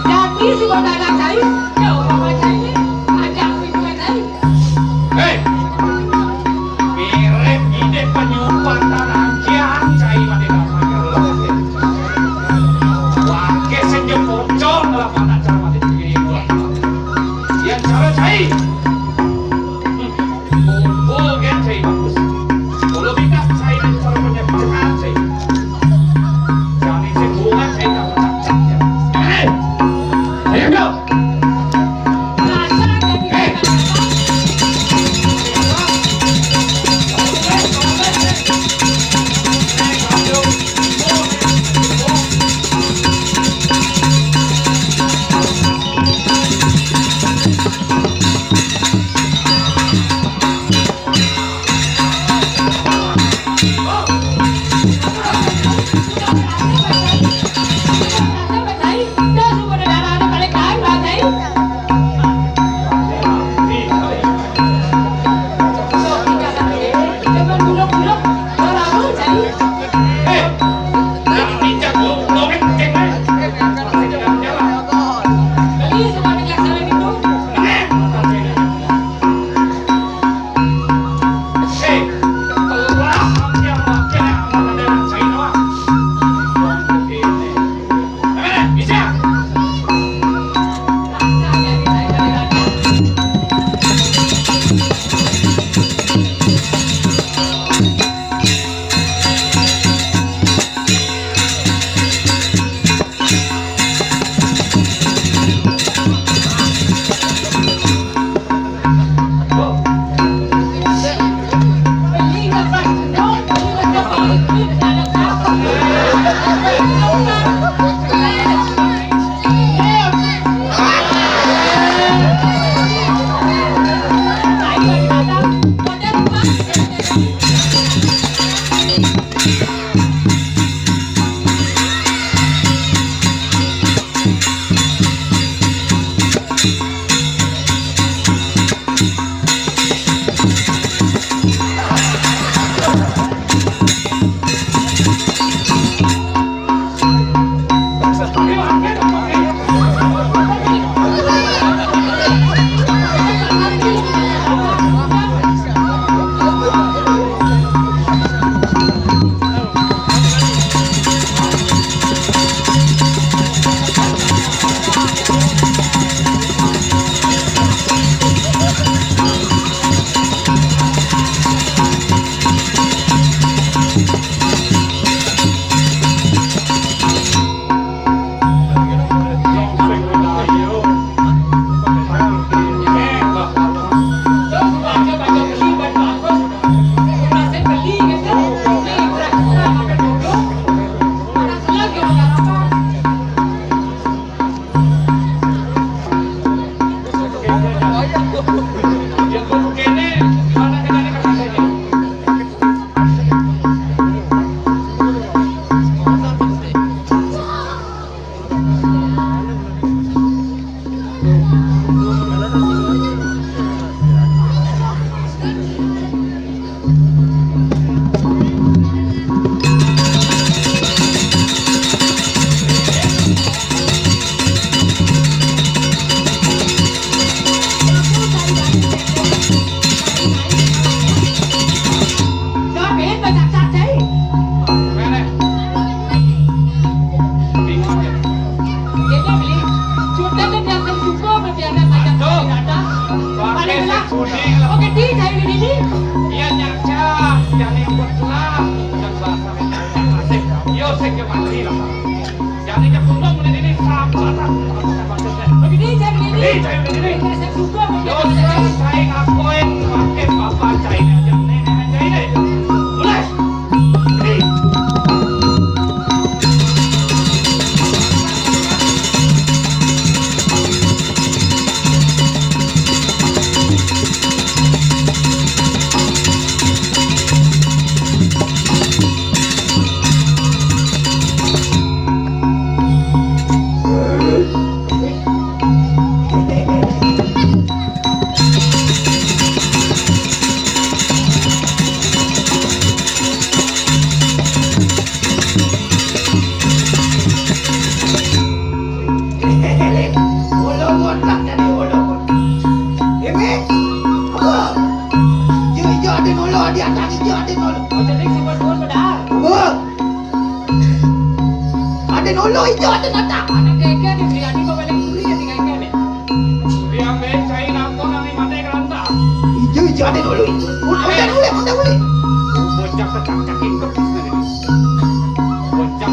Jadi si kau datang cari, ya apa cari? Ajak aku itu cari. Hei, mirip ide penyumpatan anjian cai mati dasar. Waké senja pocong lah pada cara mati begini. Yang cara cai. Kumpul kan cai bagus. Kalau kita cai ini cara penyembuhan cai. Jangan sing bunga cai tak cak-cak. Eh, ayo dong. Eh. Aduh. Pakai sing budi. Oke, di saya ini. Iya, nyacah, jadi buat lah. Bukan bahasa. Asik. Yo, sing ke mati lah. Jadi ke gunung ini, ini sampah. Oke, di saya ini. Di saya ini. Saya suka. Yo, saya ngakuin pakai bapak saya ini aja. Ini, ini, ini. Ijo, ijo, Aden Olo, adi atang ijo, Aden Olo. Oh, jadi si bos-bos padahal. Wah. Aden Olo ijo, Aden atang. Anak keke di Triadi kok paling kuri ya tinggal ikan ya. Biang becai nangko nang mate keranta. Ijo, ijo, Aden Olo ijo. Udah, udah, udah, udah. Bocah kecak-cak itu terus tadi. Bocah.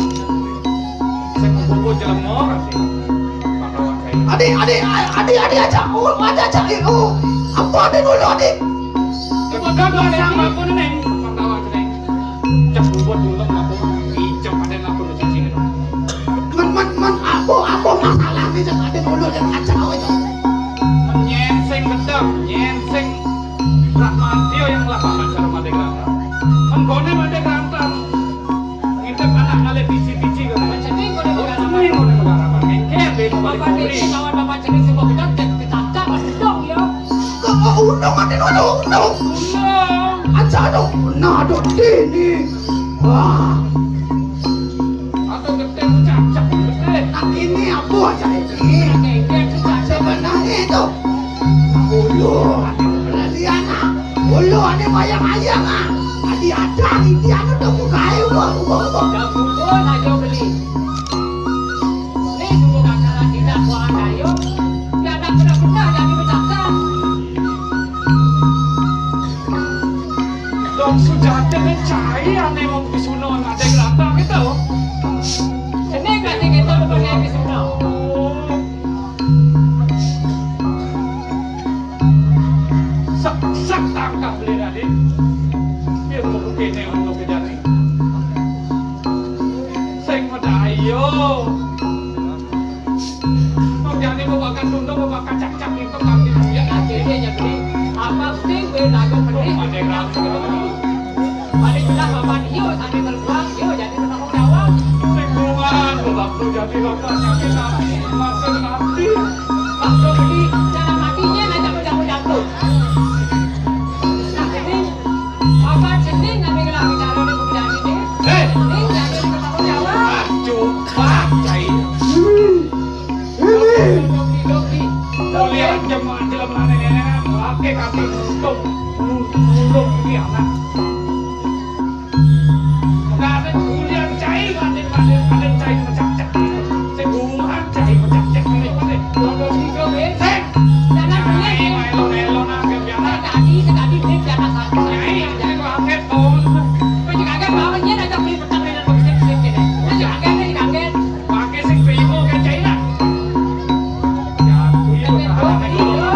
Sing kumpul jelema ora sih. Ade, ade, ade, ade aja. Oh, aja, aja. Eh, oh. Apa ade dulu, ade? Kebetulan dua sama aku nih, Neng. Pertama aja, Neng. Cek buat dulu aku. Ijek ade aku di sini. Men, men, men, apa, apa masalahnya cek ade dulu dan aja kau itu? Nyenseng gedang, nyenseng. Rahmantio yang lah paman sareng Made Granta. Menggone Made Granta. Ngintip anak ngalih biji-biji kok. Jeneng kok ning Bapak Magaraman. Jeneng kok ning Bapak Magaraman. Engke ambil Bapak Bapak Diki Puri. Lawan Bapak Jeneng sing kok gedang, jan ketangkap, Mas Gedong, ya. Kok, kok untung ate ngono, untung. Untung. Aja dong, nah, dong, dini. Wah. Atau gedeng cacak, gedeng. Nah, ini apa aja ini? Nah, ini aja cacak. Sebenarnya itu. Ulu, ane pelalian, ah. Ulu, ane mayang-mayang, ah. Adi ada, adi anu, temu kae, ubah, ubah, ubah. Dah bungkus aja beli. Ni sungguh kakaran tidak kuat ayo. Dia ada benar-benar jadi bercakap. Dong sujate ne cai ane wong bisuno ade gelambang gitu. Seni kasih kita betul yang bisuno. Sak, sak tangkap beli tadi. Biar mau kene untuk kejati. Sing medai yo. Kok jane mau bakar tunduk, mau bakar cak-cak itu kan tidak ya. Akhirnya jadi apa sih gue lagu pedih. Paling jelas bapak dia sampai terbuang, dia jadi bertanggung jawab. Sing buang, bapak tuh jadi bapak sakit hati, masuk hati. Waktu beli cara matinya ngajak jatuh-jatuh. Nah, ini apa jenis ngambil bicara di pekerjaan ini? Eh. Ini jadi bertanggung jawab. Coba, cai. Ini. Doki, doki. Kuliah jemaah jelema nenek-nenek, laki kaki nuntung, nuntung, nuntung, ini anak. Mengapa kuliah cai, mati, mati, mati, cai, pecah-pecah. Sing buruan cai, pecah-pecah, mati, mati. Doki, doki. Sing. Jangan cai, punya, melo-melo, nak, biar, biar. Tadi, tadi, dia biar asal. Cai, cai, kok angkat, oh. Kau juga agak bawa, dia dah beli petang dengan kau bisa, bisa, bisa. Kau juga agak, dia juga agak. Pakai sing primo kan China. Ya, aku ya bertahan sama dulu.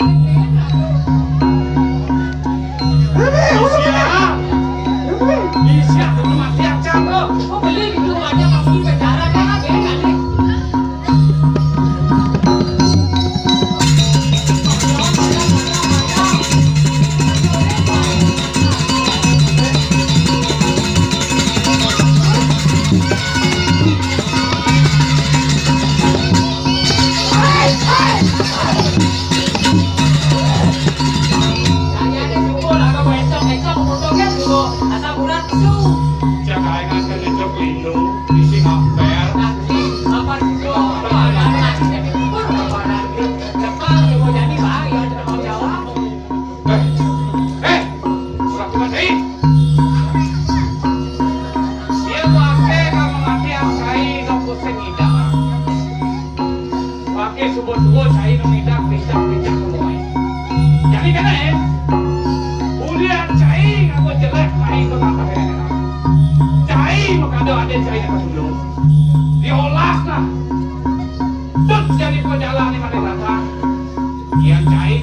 Ini, udah. Isia. Isia, tuh mati acan, bro. Oh, beli di rumahnya, masih penjara, kan? Ada, kan? Cek aing akan ngejek linu, isi ngapel. Eh, eh, urang tukang deui. Ieu maké ka mamatian cai nu pusing ngidang. Maké subuh-subuh cai nu ngidang pincak-pincak nu moai. Jadi kénéh, ulian cai nganggo jelék lain ku tatah kénéh. Cai makado adé cai ka dulu. Diolas nah. Tut jadi pajalan di mata datang. Ieu cai,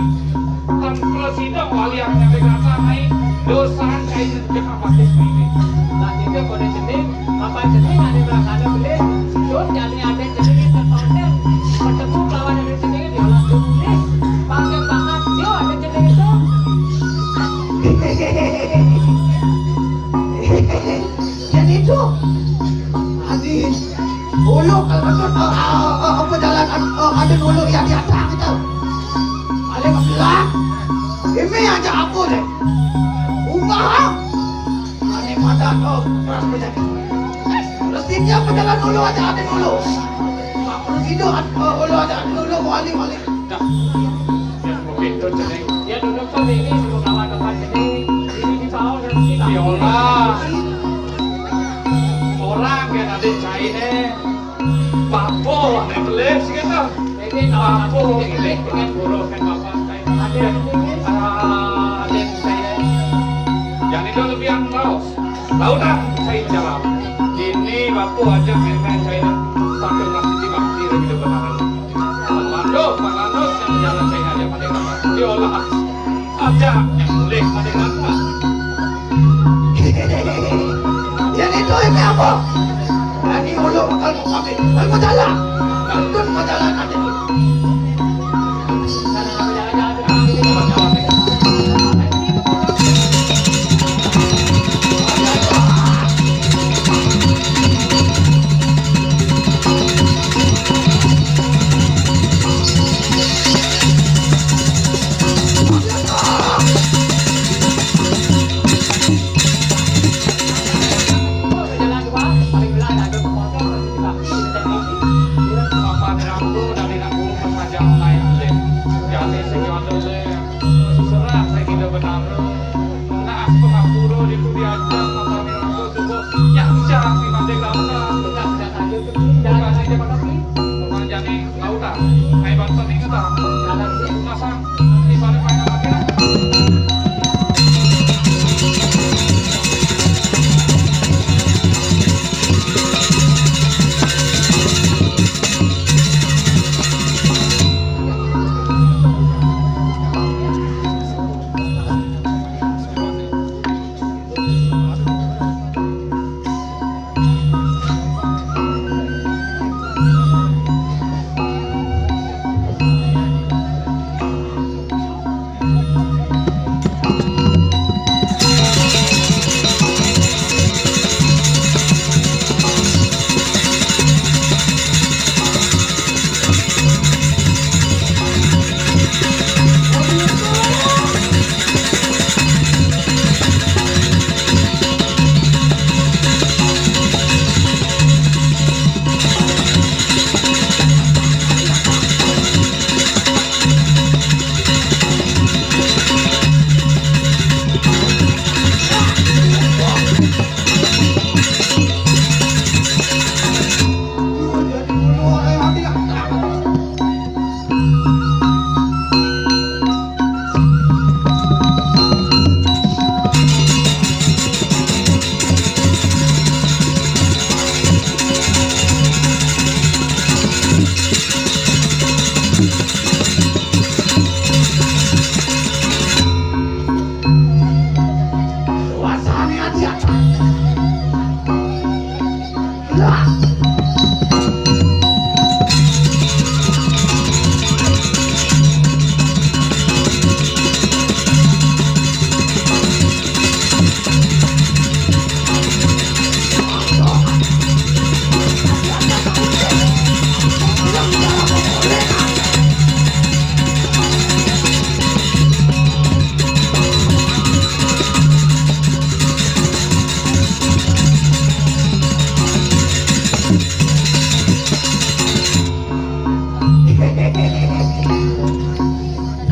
kan prasida wali anu nyampe kata mai, dosa cai jeung apa téh ini. Lah, itu kode jening, apa jening ada berasanya beli, jod jadi ada jening itu tonton, bertemu lawan ada jening di alam dunia, bangga banget, yo ada jening itu. Jadi itu, anjing. Ulu kalau betul, eh, eh, eh, apa jalan, eh, ada ulu yang di atas gitu. Ada bilang, ini aja aku deh. Umaha. Ini mata, oh, keras menjadi. Terus ini apa jalan ulu aja ada ulu. Terus itu, eh, ulu aja ada ulu, wali, wali. Dah. Ya, begitu, jadi. Ya, Ampun, ini pengen buruh kan Bapak saya. Aden, ah, aden saya. Yang itu lebih yang raos. Tahu dah, saya jalan. Ini Bapak aja main-main saya. Sampai masih di bakti lebih depan. Pak Landus, Pak Landus, yang jalan saya aja pada kata. Diolah. Aja boleh pada kata. Jadi itu ini apa? Berani ulu bakal mau kami. Kalau mau jalan, kalau mau jalan nanti.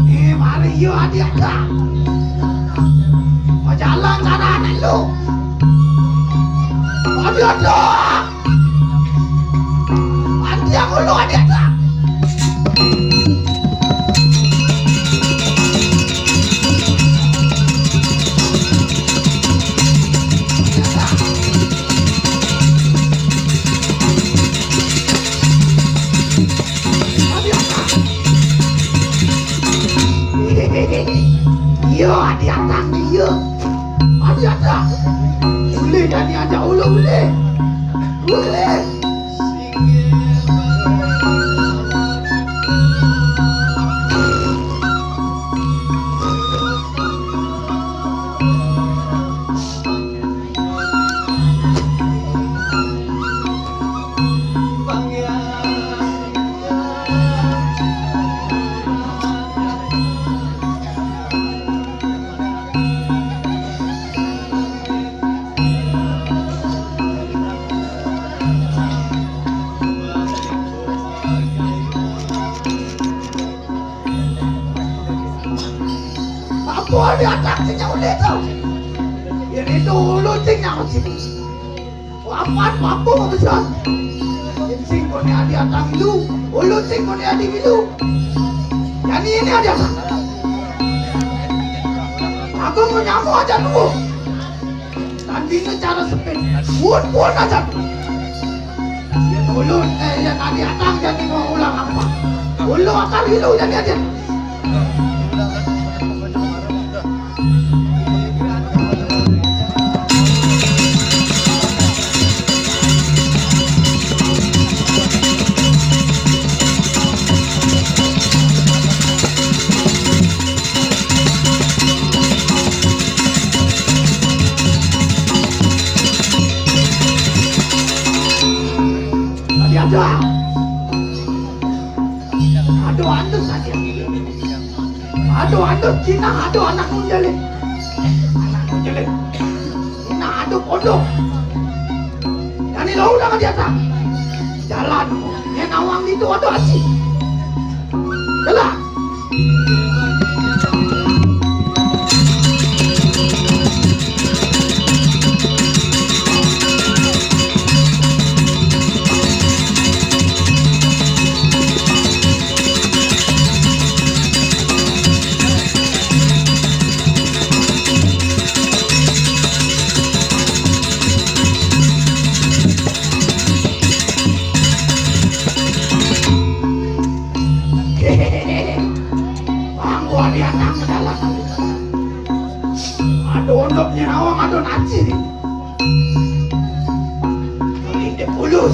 Eh, mari yo, adik ada. Mau jalan cara anak lu. Adik ada. Adik aku lu, adik ada. Iya, dia tang dia. Ada ada. Boleh dah ni ajak ulung boleh. Boleh. Apa dia tak punya ulit tu? Ini dulu tinggal sini. Papan, papan, papan. Sing kone adi atang ilu, ulu sing kone adi ilu. Jani ini adi atang. Aku mau nyamu aja dulu. Tandingnya cara sepit. Pun, pun aja. Ulu, eh, ya tadi atang jadi mau ulang apa? Ulu atang ilu jadi aja. Tadi ada. Aduh, aduh, sakit. Aduh, aduh, Cina, aduh, anak menjelit. Anak menjelit. Cina, aduh, kodok. Yang ini lo udah nggak diatang. Jalan. Yang nawang itu, aduh, aci. Jalan. Bang, gua lihat nang dalam. Aduh, untuk nyawang, aduh, nanti. Ini puluh.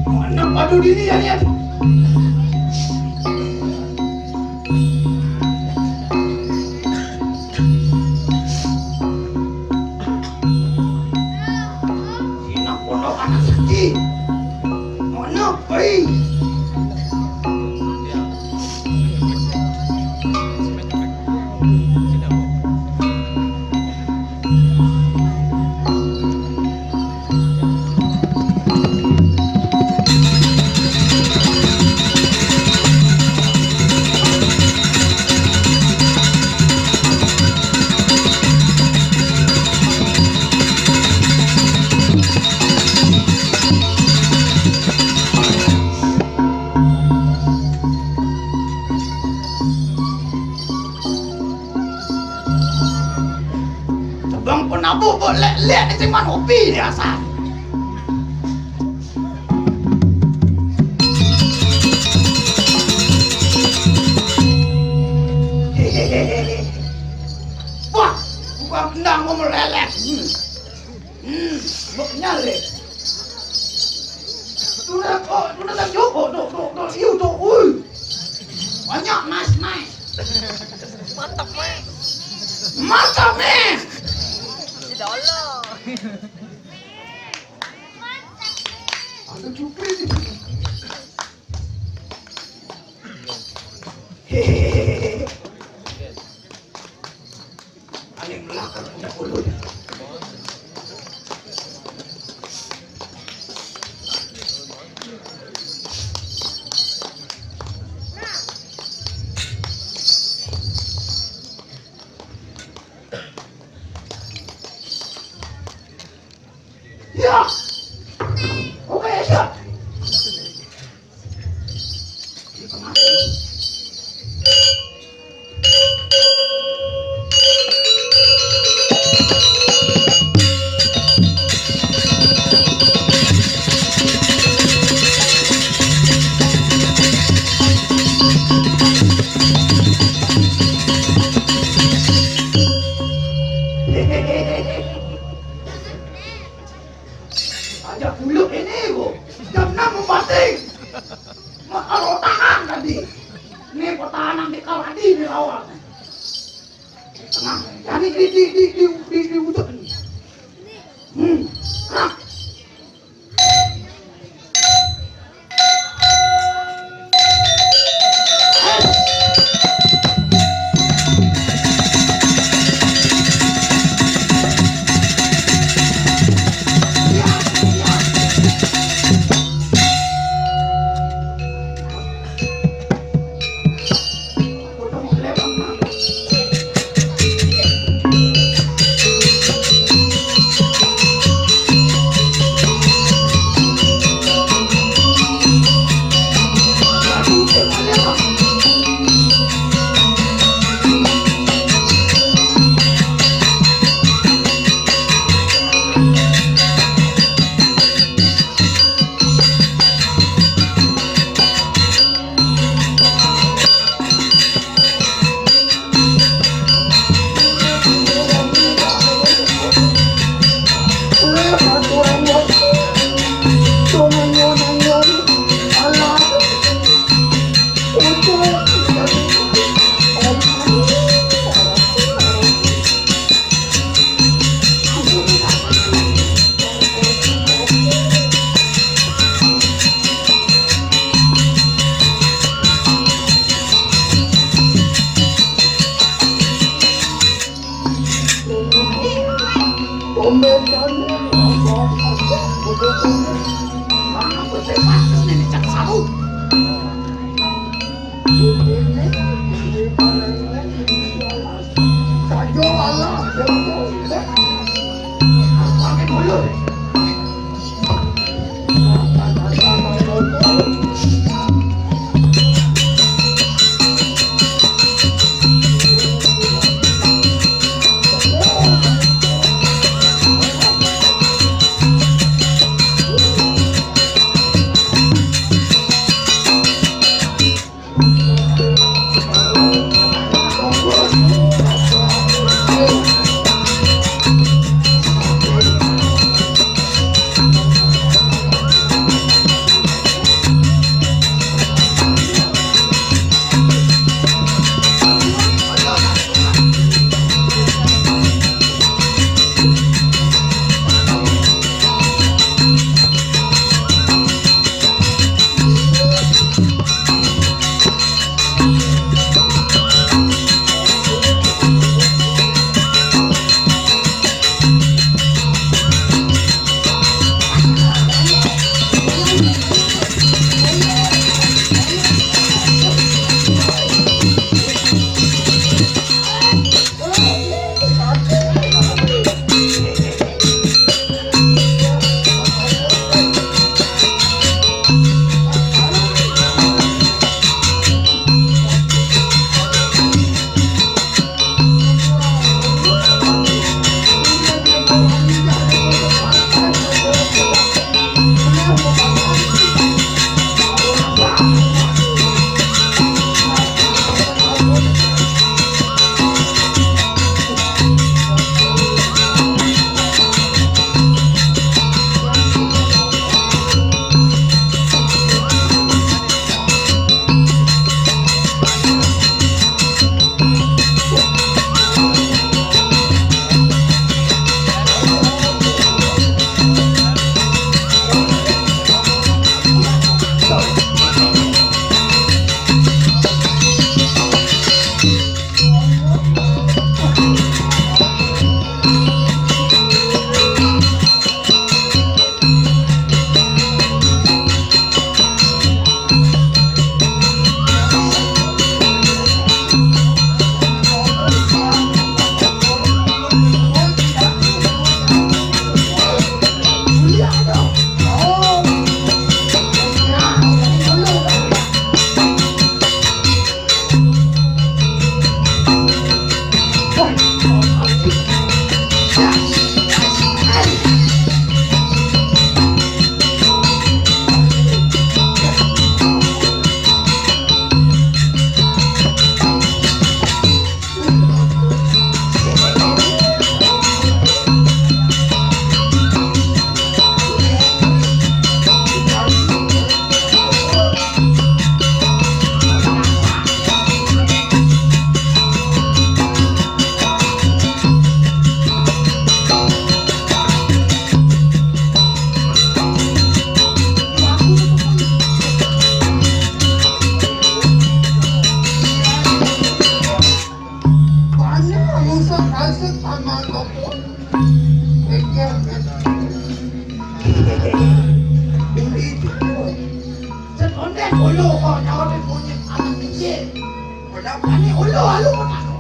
Mana padu dini ya, ya. Sina pondok anak sakti. Mana pai? Bang penabuh buat lek-lek ni cuma kopi dia asal. Wah, bukan kendang mau meleleh. Hmm. Hmm, bok nyale. Tuna kok, tuna tak joko, dok, dok, dok, iu, dok, ui. Banyak, nice, nice. Mantap, men. Mantap, men. Tidak Allah. Ada cupri ni. Hehehe. Paling belakang punya mulut. Ya. Oke, ya. Aja pulut ini, Bu. Jam enam membating. Mak, kalau tahan tadi. Ini pertahanan di Kaladi di lawan. Tengah. Jadi di, di, di, di, di, di udut ini. Hmm. Nah. Setonde dulu kok nyawa punya anak kecil. Udah berani ulu alu kok aku.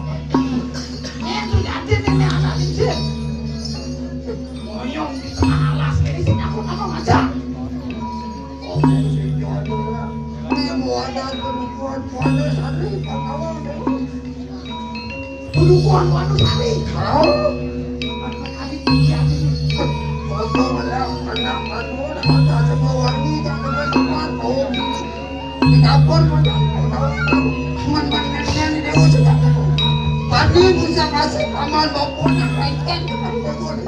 Ini tuh jadi ini anak kecil. Moyong di tengah alas ini sih aku nama aja. Ini mau ada perempuan panas hari pahlawan. Kudu kuat anu sari. Hah? Bapak malah anak anu, anak anu, semua wangi, jangan lupa sepatu. Di dapur, cuman main-mainan di dewa sudah. Tadi bisa kasih paman bapak nak main kan, cuman bagus.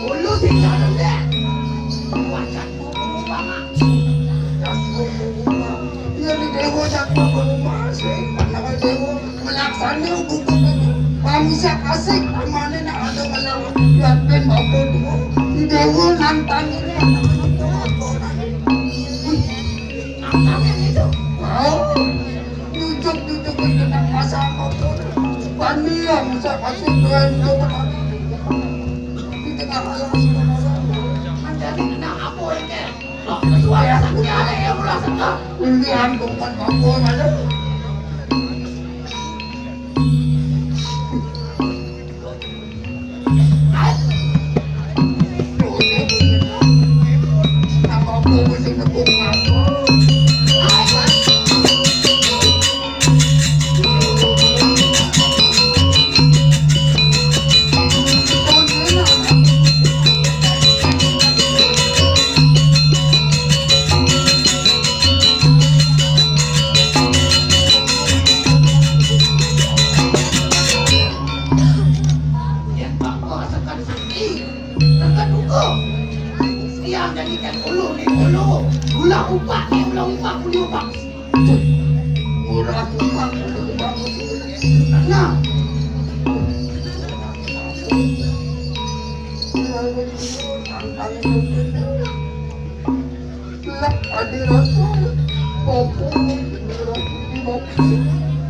Ulu sing dalam deh. Wajah kuku banget. Iya, di dewa jago rumah sih, mana dewa melaksana hukum. Bangsa kasih, mana nak ada melawan. Yakin mampu dua. Di dewa nantang ini. Wih, nantangin itu. Wow. Nyucuk-nyucukin kena pasang motor. Pan dia bisa kasih doain dia benar. Di tengah malam sudah malam. Menjadi Suara sakit ada yang ulah seka. Ini antum kan mampu aja. Yang bakal sekali sedih, terkeduga. Siang jadikan ulu ni ulu. Gula upak ni gula upak, gula upak. Murah upak, gula upak. Nah. Lah, adi rasa, bapak,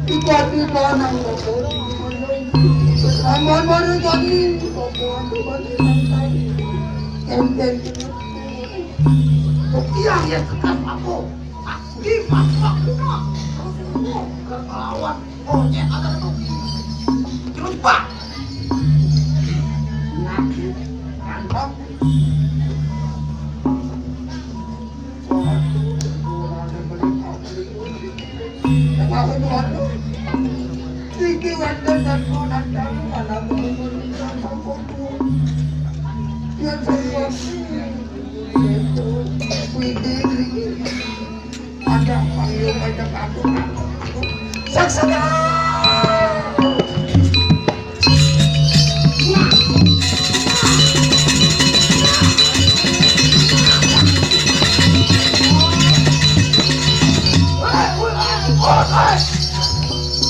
ibu adi tanang, bapak. Aman baru tadi, bapak, adi balik tadi. Enten. Kok iya, ya, tekan, bapak. Di mata guna. Kelawan. Oh, ya, ada tuh. Cepat. Nah, mantap. Saksana. Atas.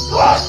Atas.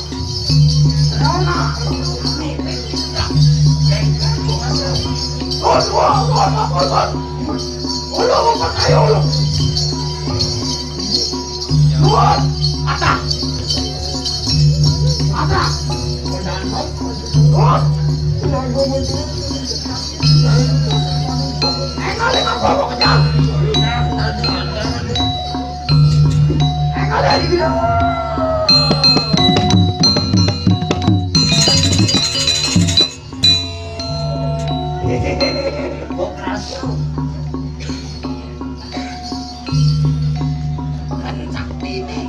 Kok kerasa? Kan sakti nih.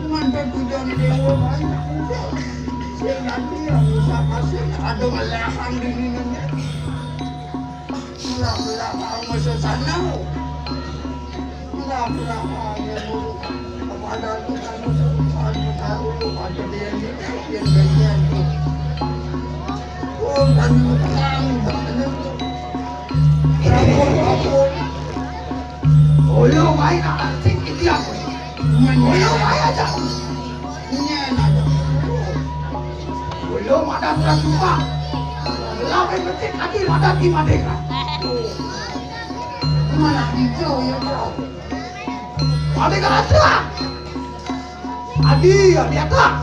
Mantap, udah dewa banyak. Sing nanti yang bisa kasih ada melahang di minumnya. Pura-pura mau masuk sana. Pura-pura mau buruk. Kepada kita masuk sana tahu pada dia ni yang bagian tu. Oh, kami menang, tak menentu. Ampun, ampun. Ulu main akan sing iki aku. Ulu main aja. Nyen aja. Ulu madan ora sumpah. Lawe becik ati madan ki madeka. Mana hijau ya, Bro? Madeka aja. Adi, adi atak.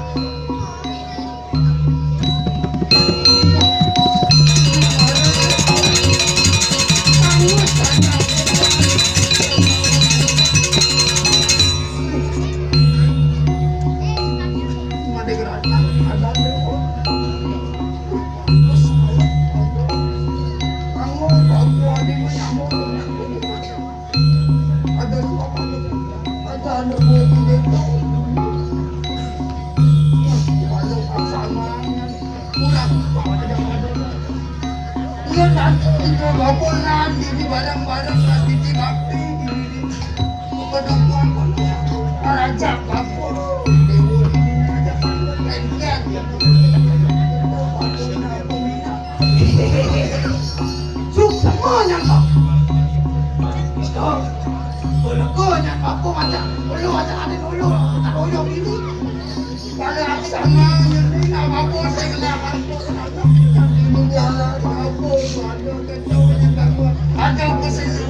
Ada suap, ada, ada buat di desa. Kalau pasangan, kurang, ada, ada. Iya, nanti kita bawa nanti di barang-barang, nanti di bakti, di, di, di. Kepada Tuhan, Raja Kapur, Dewa ini, Raja Kapur, lengket, ya. Suksema nyangka. Betul. Belega nyangka apa macam? Ulu macam ada ulu, tak royong ini. Pada sama nyeri nama apa saya kena apa. Ini jalan apa, ada kacau, ada gangguan. Ada apa saya.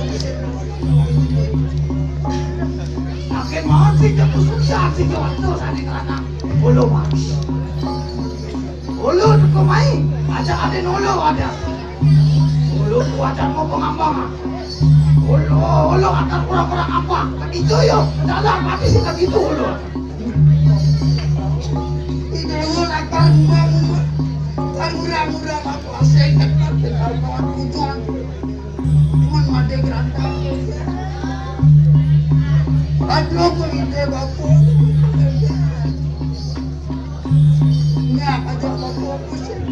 Makin mahal sih, jatuh susah sih, jatuh sana kerana. Ulu, Mas. Ulu, Mai, aja ada nolo ada. Ulu kuacan mau pengambang. Ulu, ulu akan kurang-kurang apa? Kan itu yo, jalan mati sih kan itu ulu. Ide ulu akan mau, kan murah-murah apa? Saya kan kita mau tujuan. Mun mate gerantang. Aduh, kok ide bapu. Nya aja bapu pusing.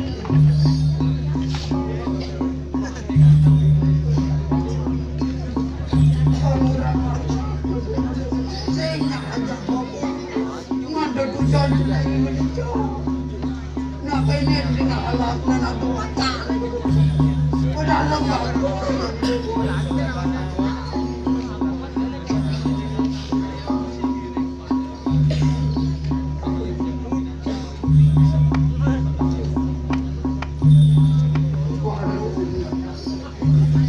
Sing nya aja bapu. Mandek hujan sudah ini mencong. Nah, ini dengan alat dan aku batal. Udah lengkap.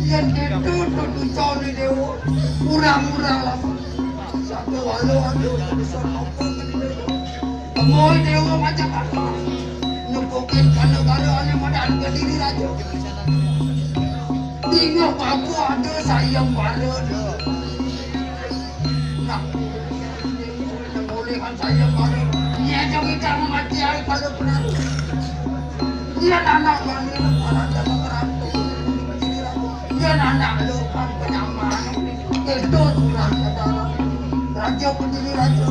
Yen itu tutucane dewa, murah-murah lah. Satu walu aku bisa apa. Temoy dewa macam apa? Nepukin panegara ane modal Kediri raja. Tinggal aku ada sayang baru. Nah, mulai kan saya baru. Iya, jom kita mati hari kalau pernah. Iya, anak kami para jamaah merantau. Iya, anak lu kan penyaman. Itu sudah kata raja pendiri raja.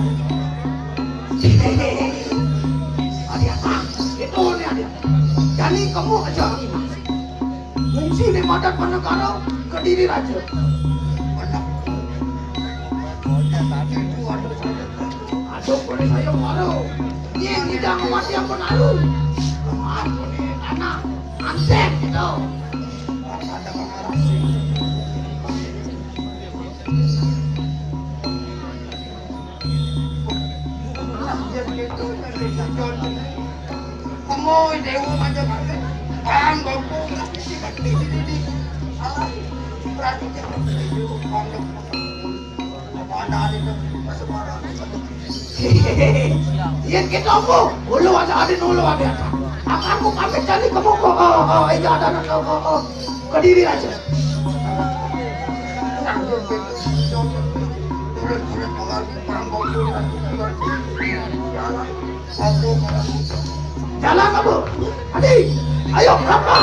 Ada apa? Itu ni ada. Jadi kamu aja. Fungsi daripada penegara Kediri raja. Aduh, boleh saya baru. Iya, kita mati apa lalu? Aduh, ini tanah. Antek gitu. Amoy, dewa macam apa? Bang, bangku, alah, berarti dia bang, bang. Apa ada, ada, ada, sembarang. Yen kita apa? Ulu ada, ada, ulu ada. Akan aku pamit cari kamu kok. Oh, oh, iya, ada, ada, oh, oh, oh. Kediri aja. Jalan kamu. Adi, ayo, berapa?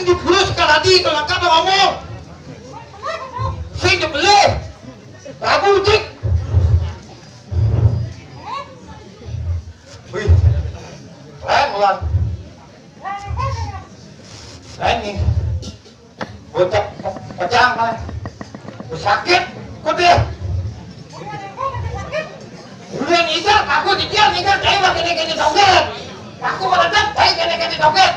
Terus kalau tadi itu lengkap ngomong. Sing nyebelin. Aku cik. Wih. Keren, Wulan. Keren nih. Bocah pecah, kan. Sakit, kok dia. Udah ngigal, aku didial ngigal, saya mah kene-kene joget. Aku meledek, saya kene-kene joget.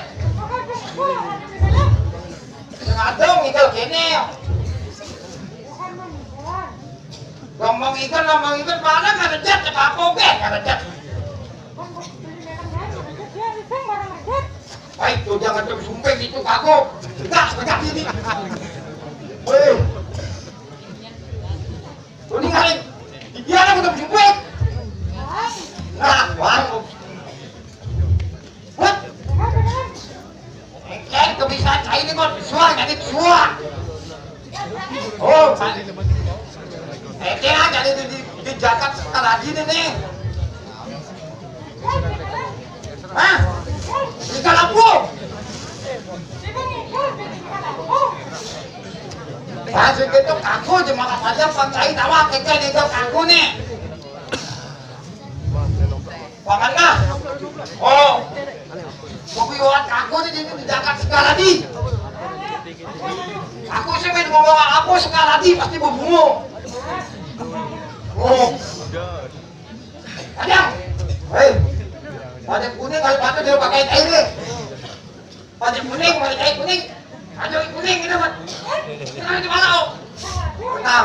Sing ado ngigal kene. Ngomong ikan, ngomong ikan, mana ngarejat, apa oke ngarejat. Baik, tuh jangan terus sumpah gitu, kagok. Enggak, enggak ini. Weh. Ini ngalir. Dia ada ketemu sumpah. Nah, wah. Hah? Kan kebiasaan saya ini kok suara, jadi suara. Oh, saya kira jadi di, di, di Jakarta sekali lagi ini nih. Hah? Di Kalabuh. Masih gitu aku aja makan aja, Pak Cai tawa, kita nih, aku nih. Makanya, oh, kopi wawan kaku nih, jadi dijakat segala di. Aku sih main mau bawa apa segala di, pasti berbungu. Oh. Ada. Hei. Pada kuning kalau pakai dia pakai air deh. Baju kuning, baju kain kuning. Baju kuning gitu, Mat. Kita di mana, Om? Bentar.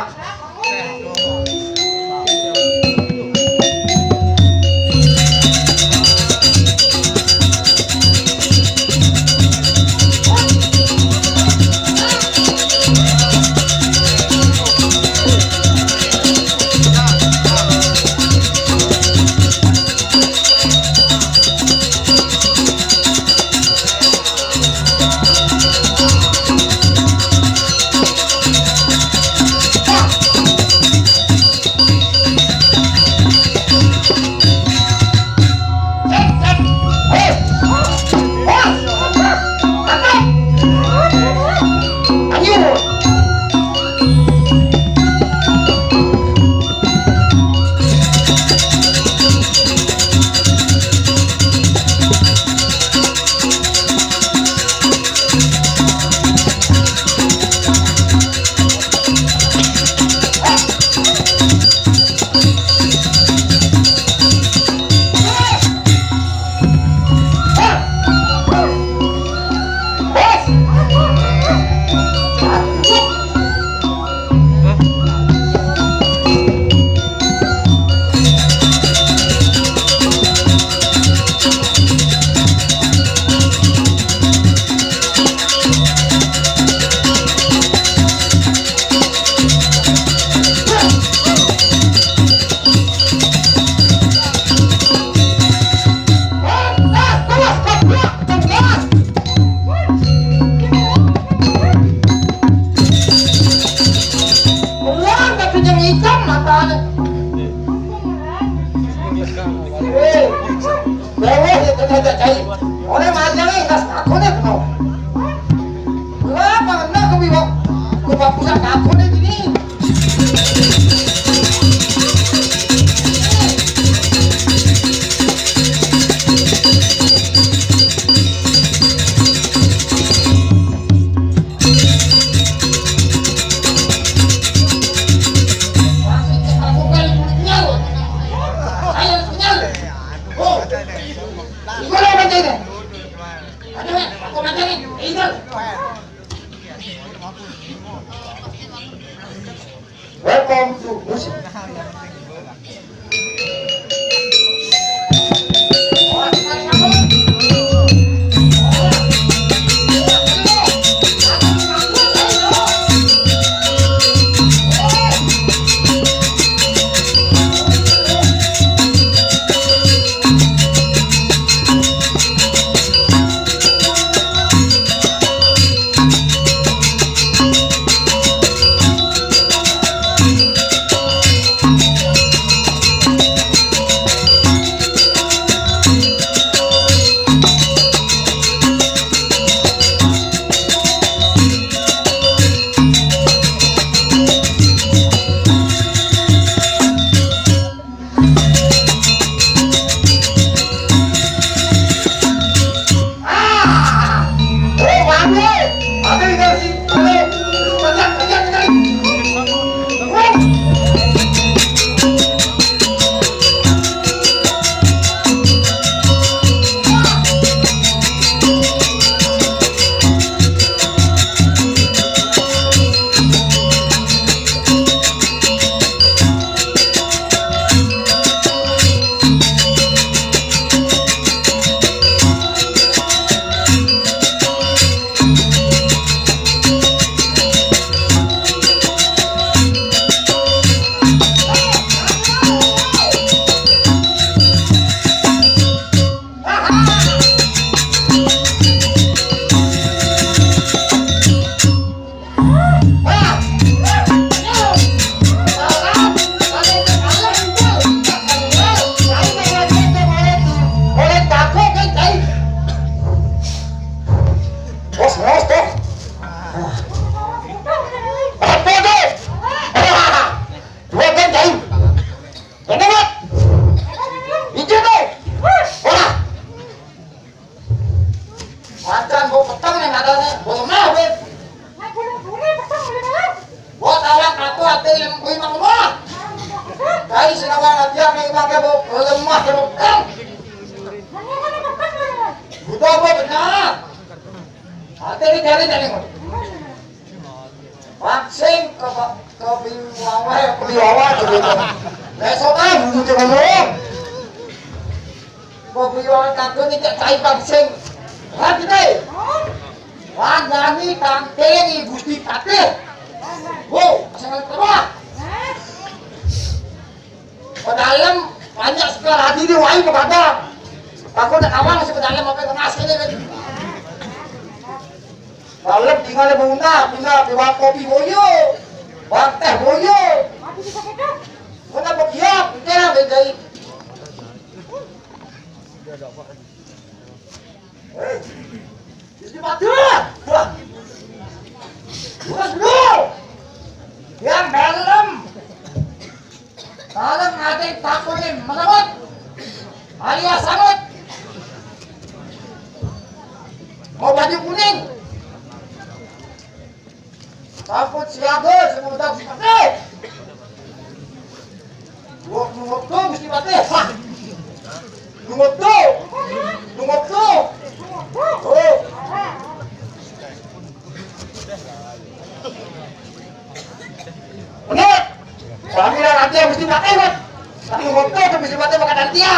Keluar tapi yang hitam matanya. Eh, bawah ya, ternyata cai. Oleh majang, eh, nggak takut ya, kenapa? Kenapa? Kenapa, Bibo? Gua pusat takut ya, gini. Welcome to Musi. Katanya, "Bos mah, Beb." Gua tawang atuh atuh yang kuwi mah lemah. Kai sinawa ngadiak nih mah ke bo lemah ke bekam. Buta apa benar? Ate ini cari cari. Pangsing ke ke biwawa ke biwawa ke biwawa. Besok ah butuh ngomong. Kok kuwi orang kagak ngecek cai pangsing. Hati deh. Wandani tangkeli Gusti Patih. Wo, sangat terwah. Pedalem banyak sekali hati di wai begadang. Aku nak awang si pedalem apa yang ngasih ni kan. Dalem tinggal bunda, tinggal di warung kopi boyo. Warung teh boyo. Mana begiak, kita nak bedai. Hei, Gusti Patih. Wah. Terus dulu. Yang dalam. Kalau ada takutin menurut alias sangut. Mau baju kuning. Takut siaga, semudah seperti. Gua nunggu tuh, Gusti Patih. Hah. Nunggu tuh. Nunggu tuh. Oh. Bener. Kami lah nanti yang Gusti Patih, Mat. Tapi nunggu tuh, Gusti Patih bakal nanti ya.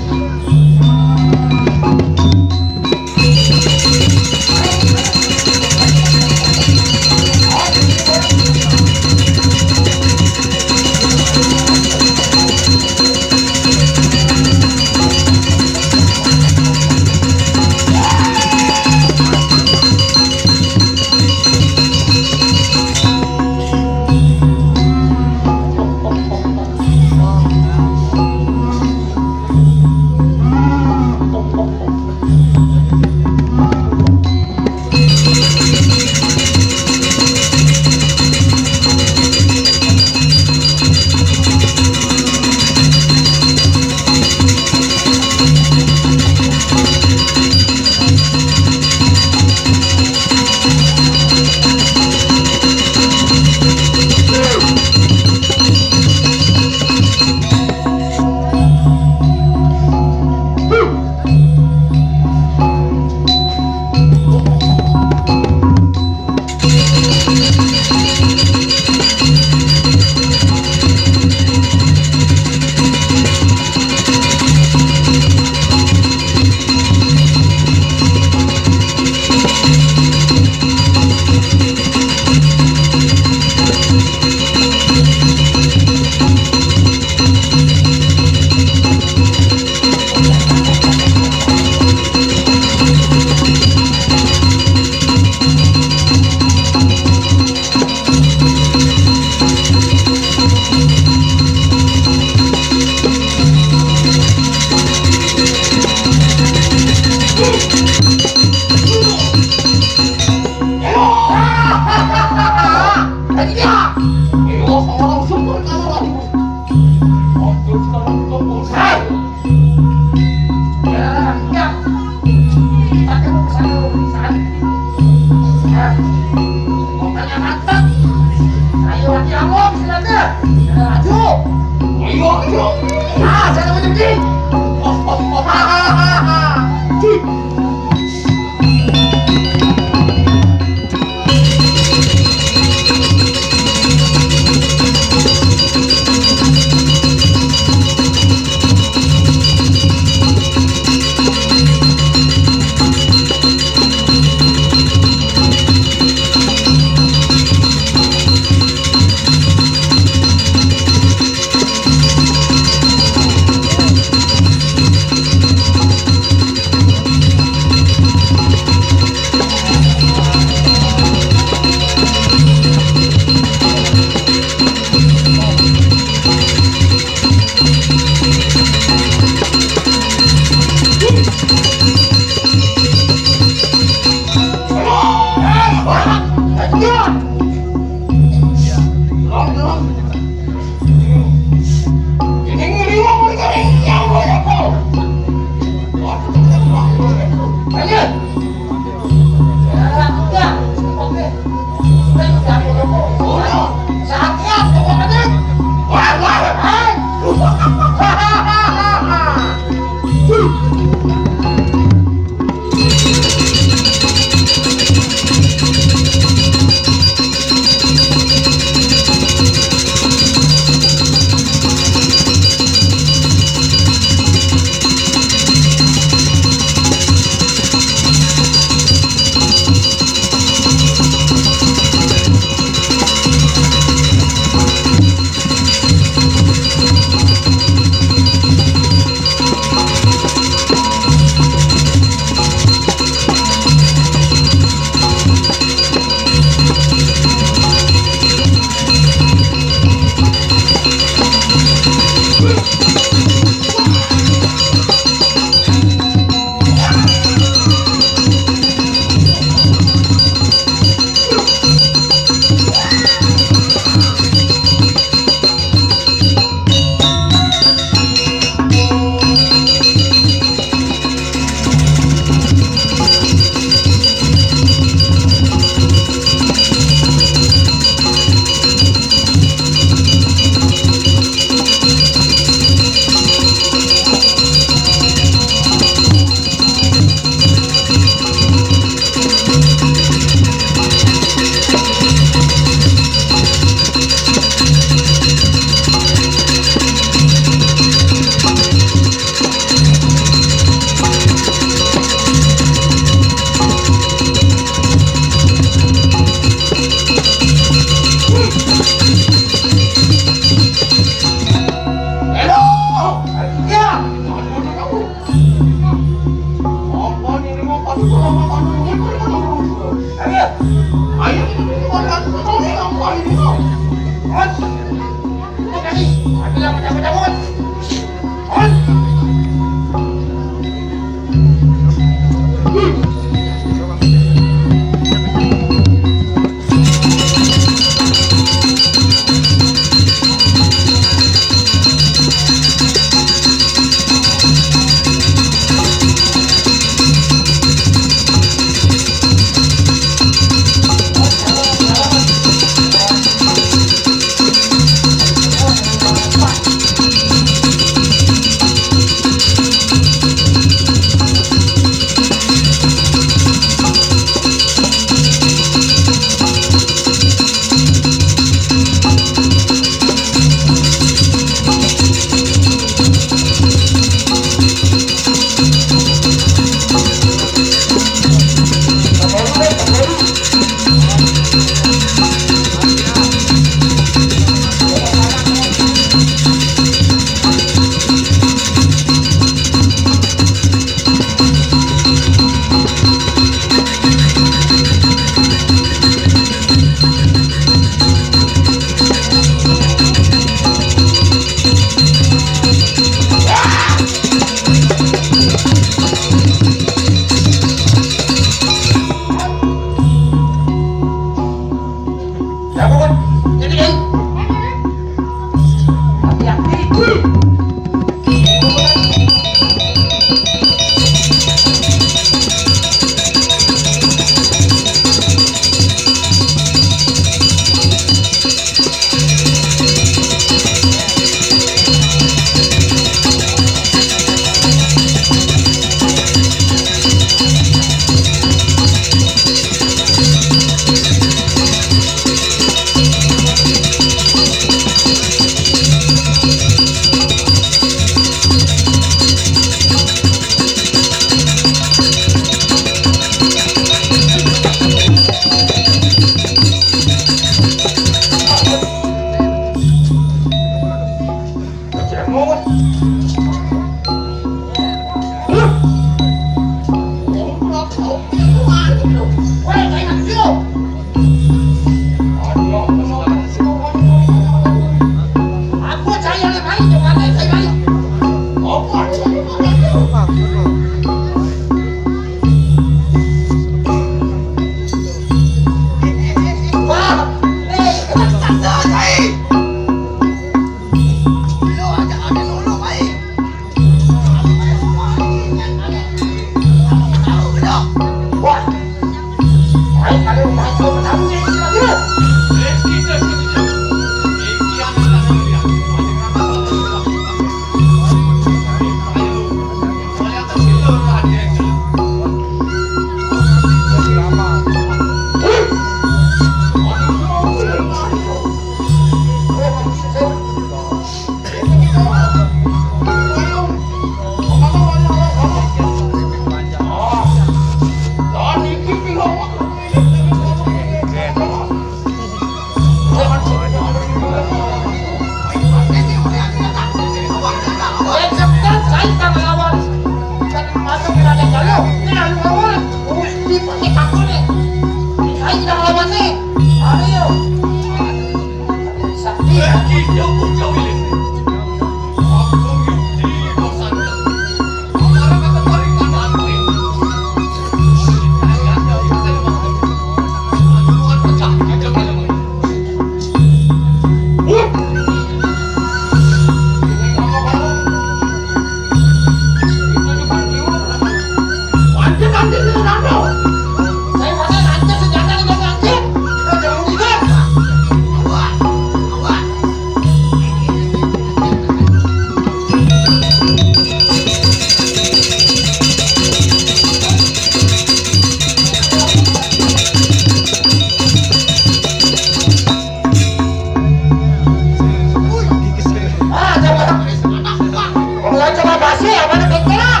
Wong lagi coba basi, apa nih, Bang?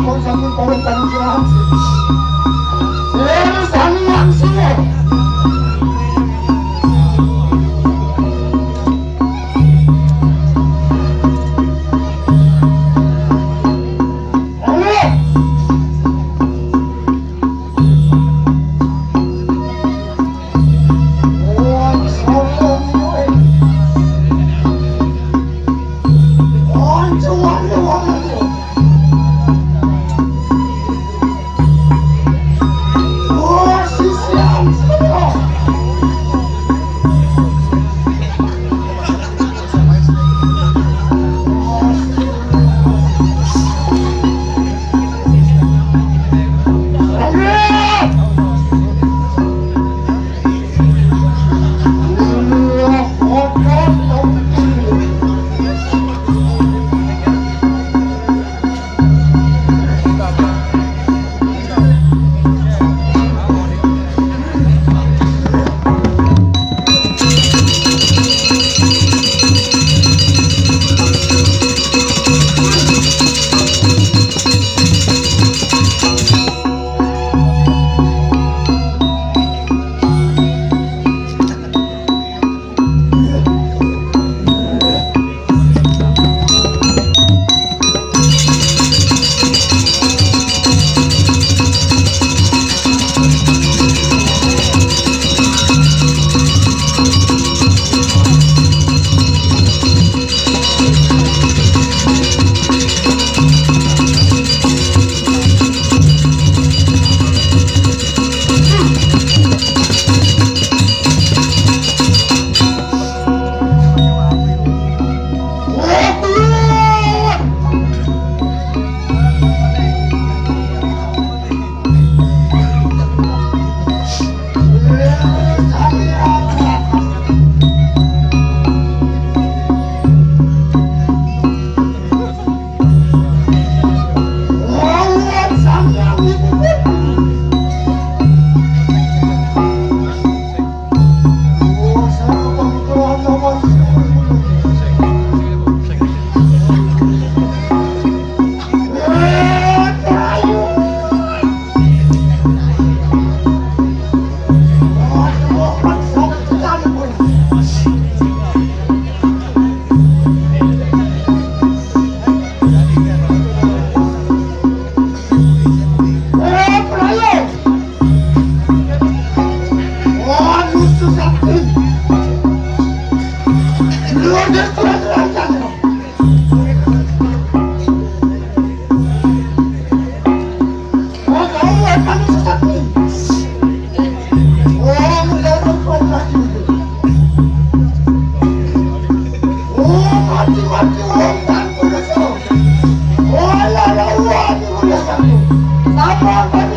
Sampun pamit kaliyan sira. Sira sami wangsul. Ayo.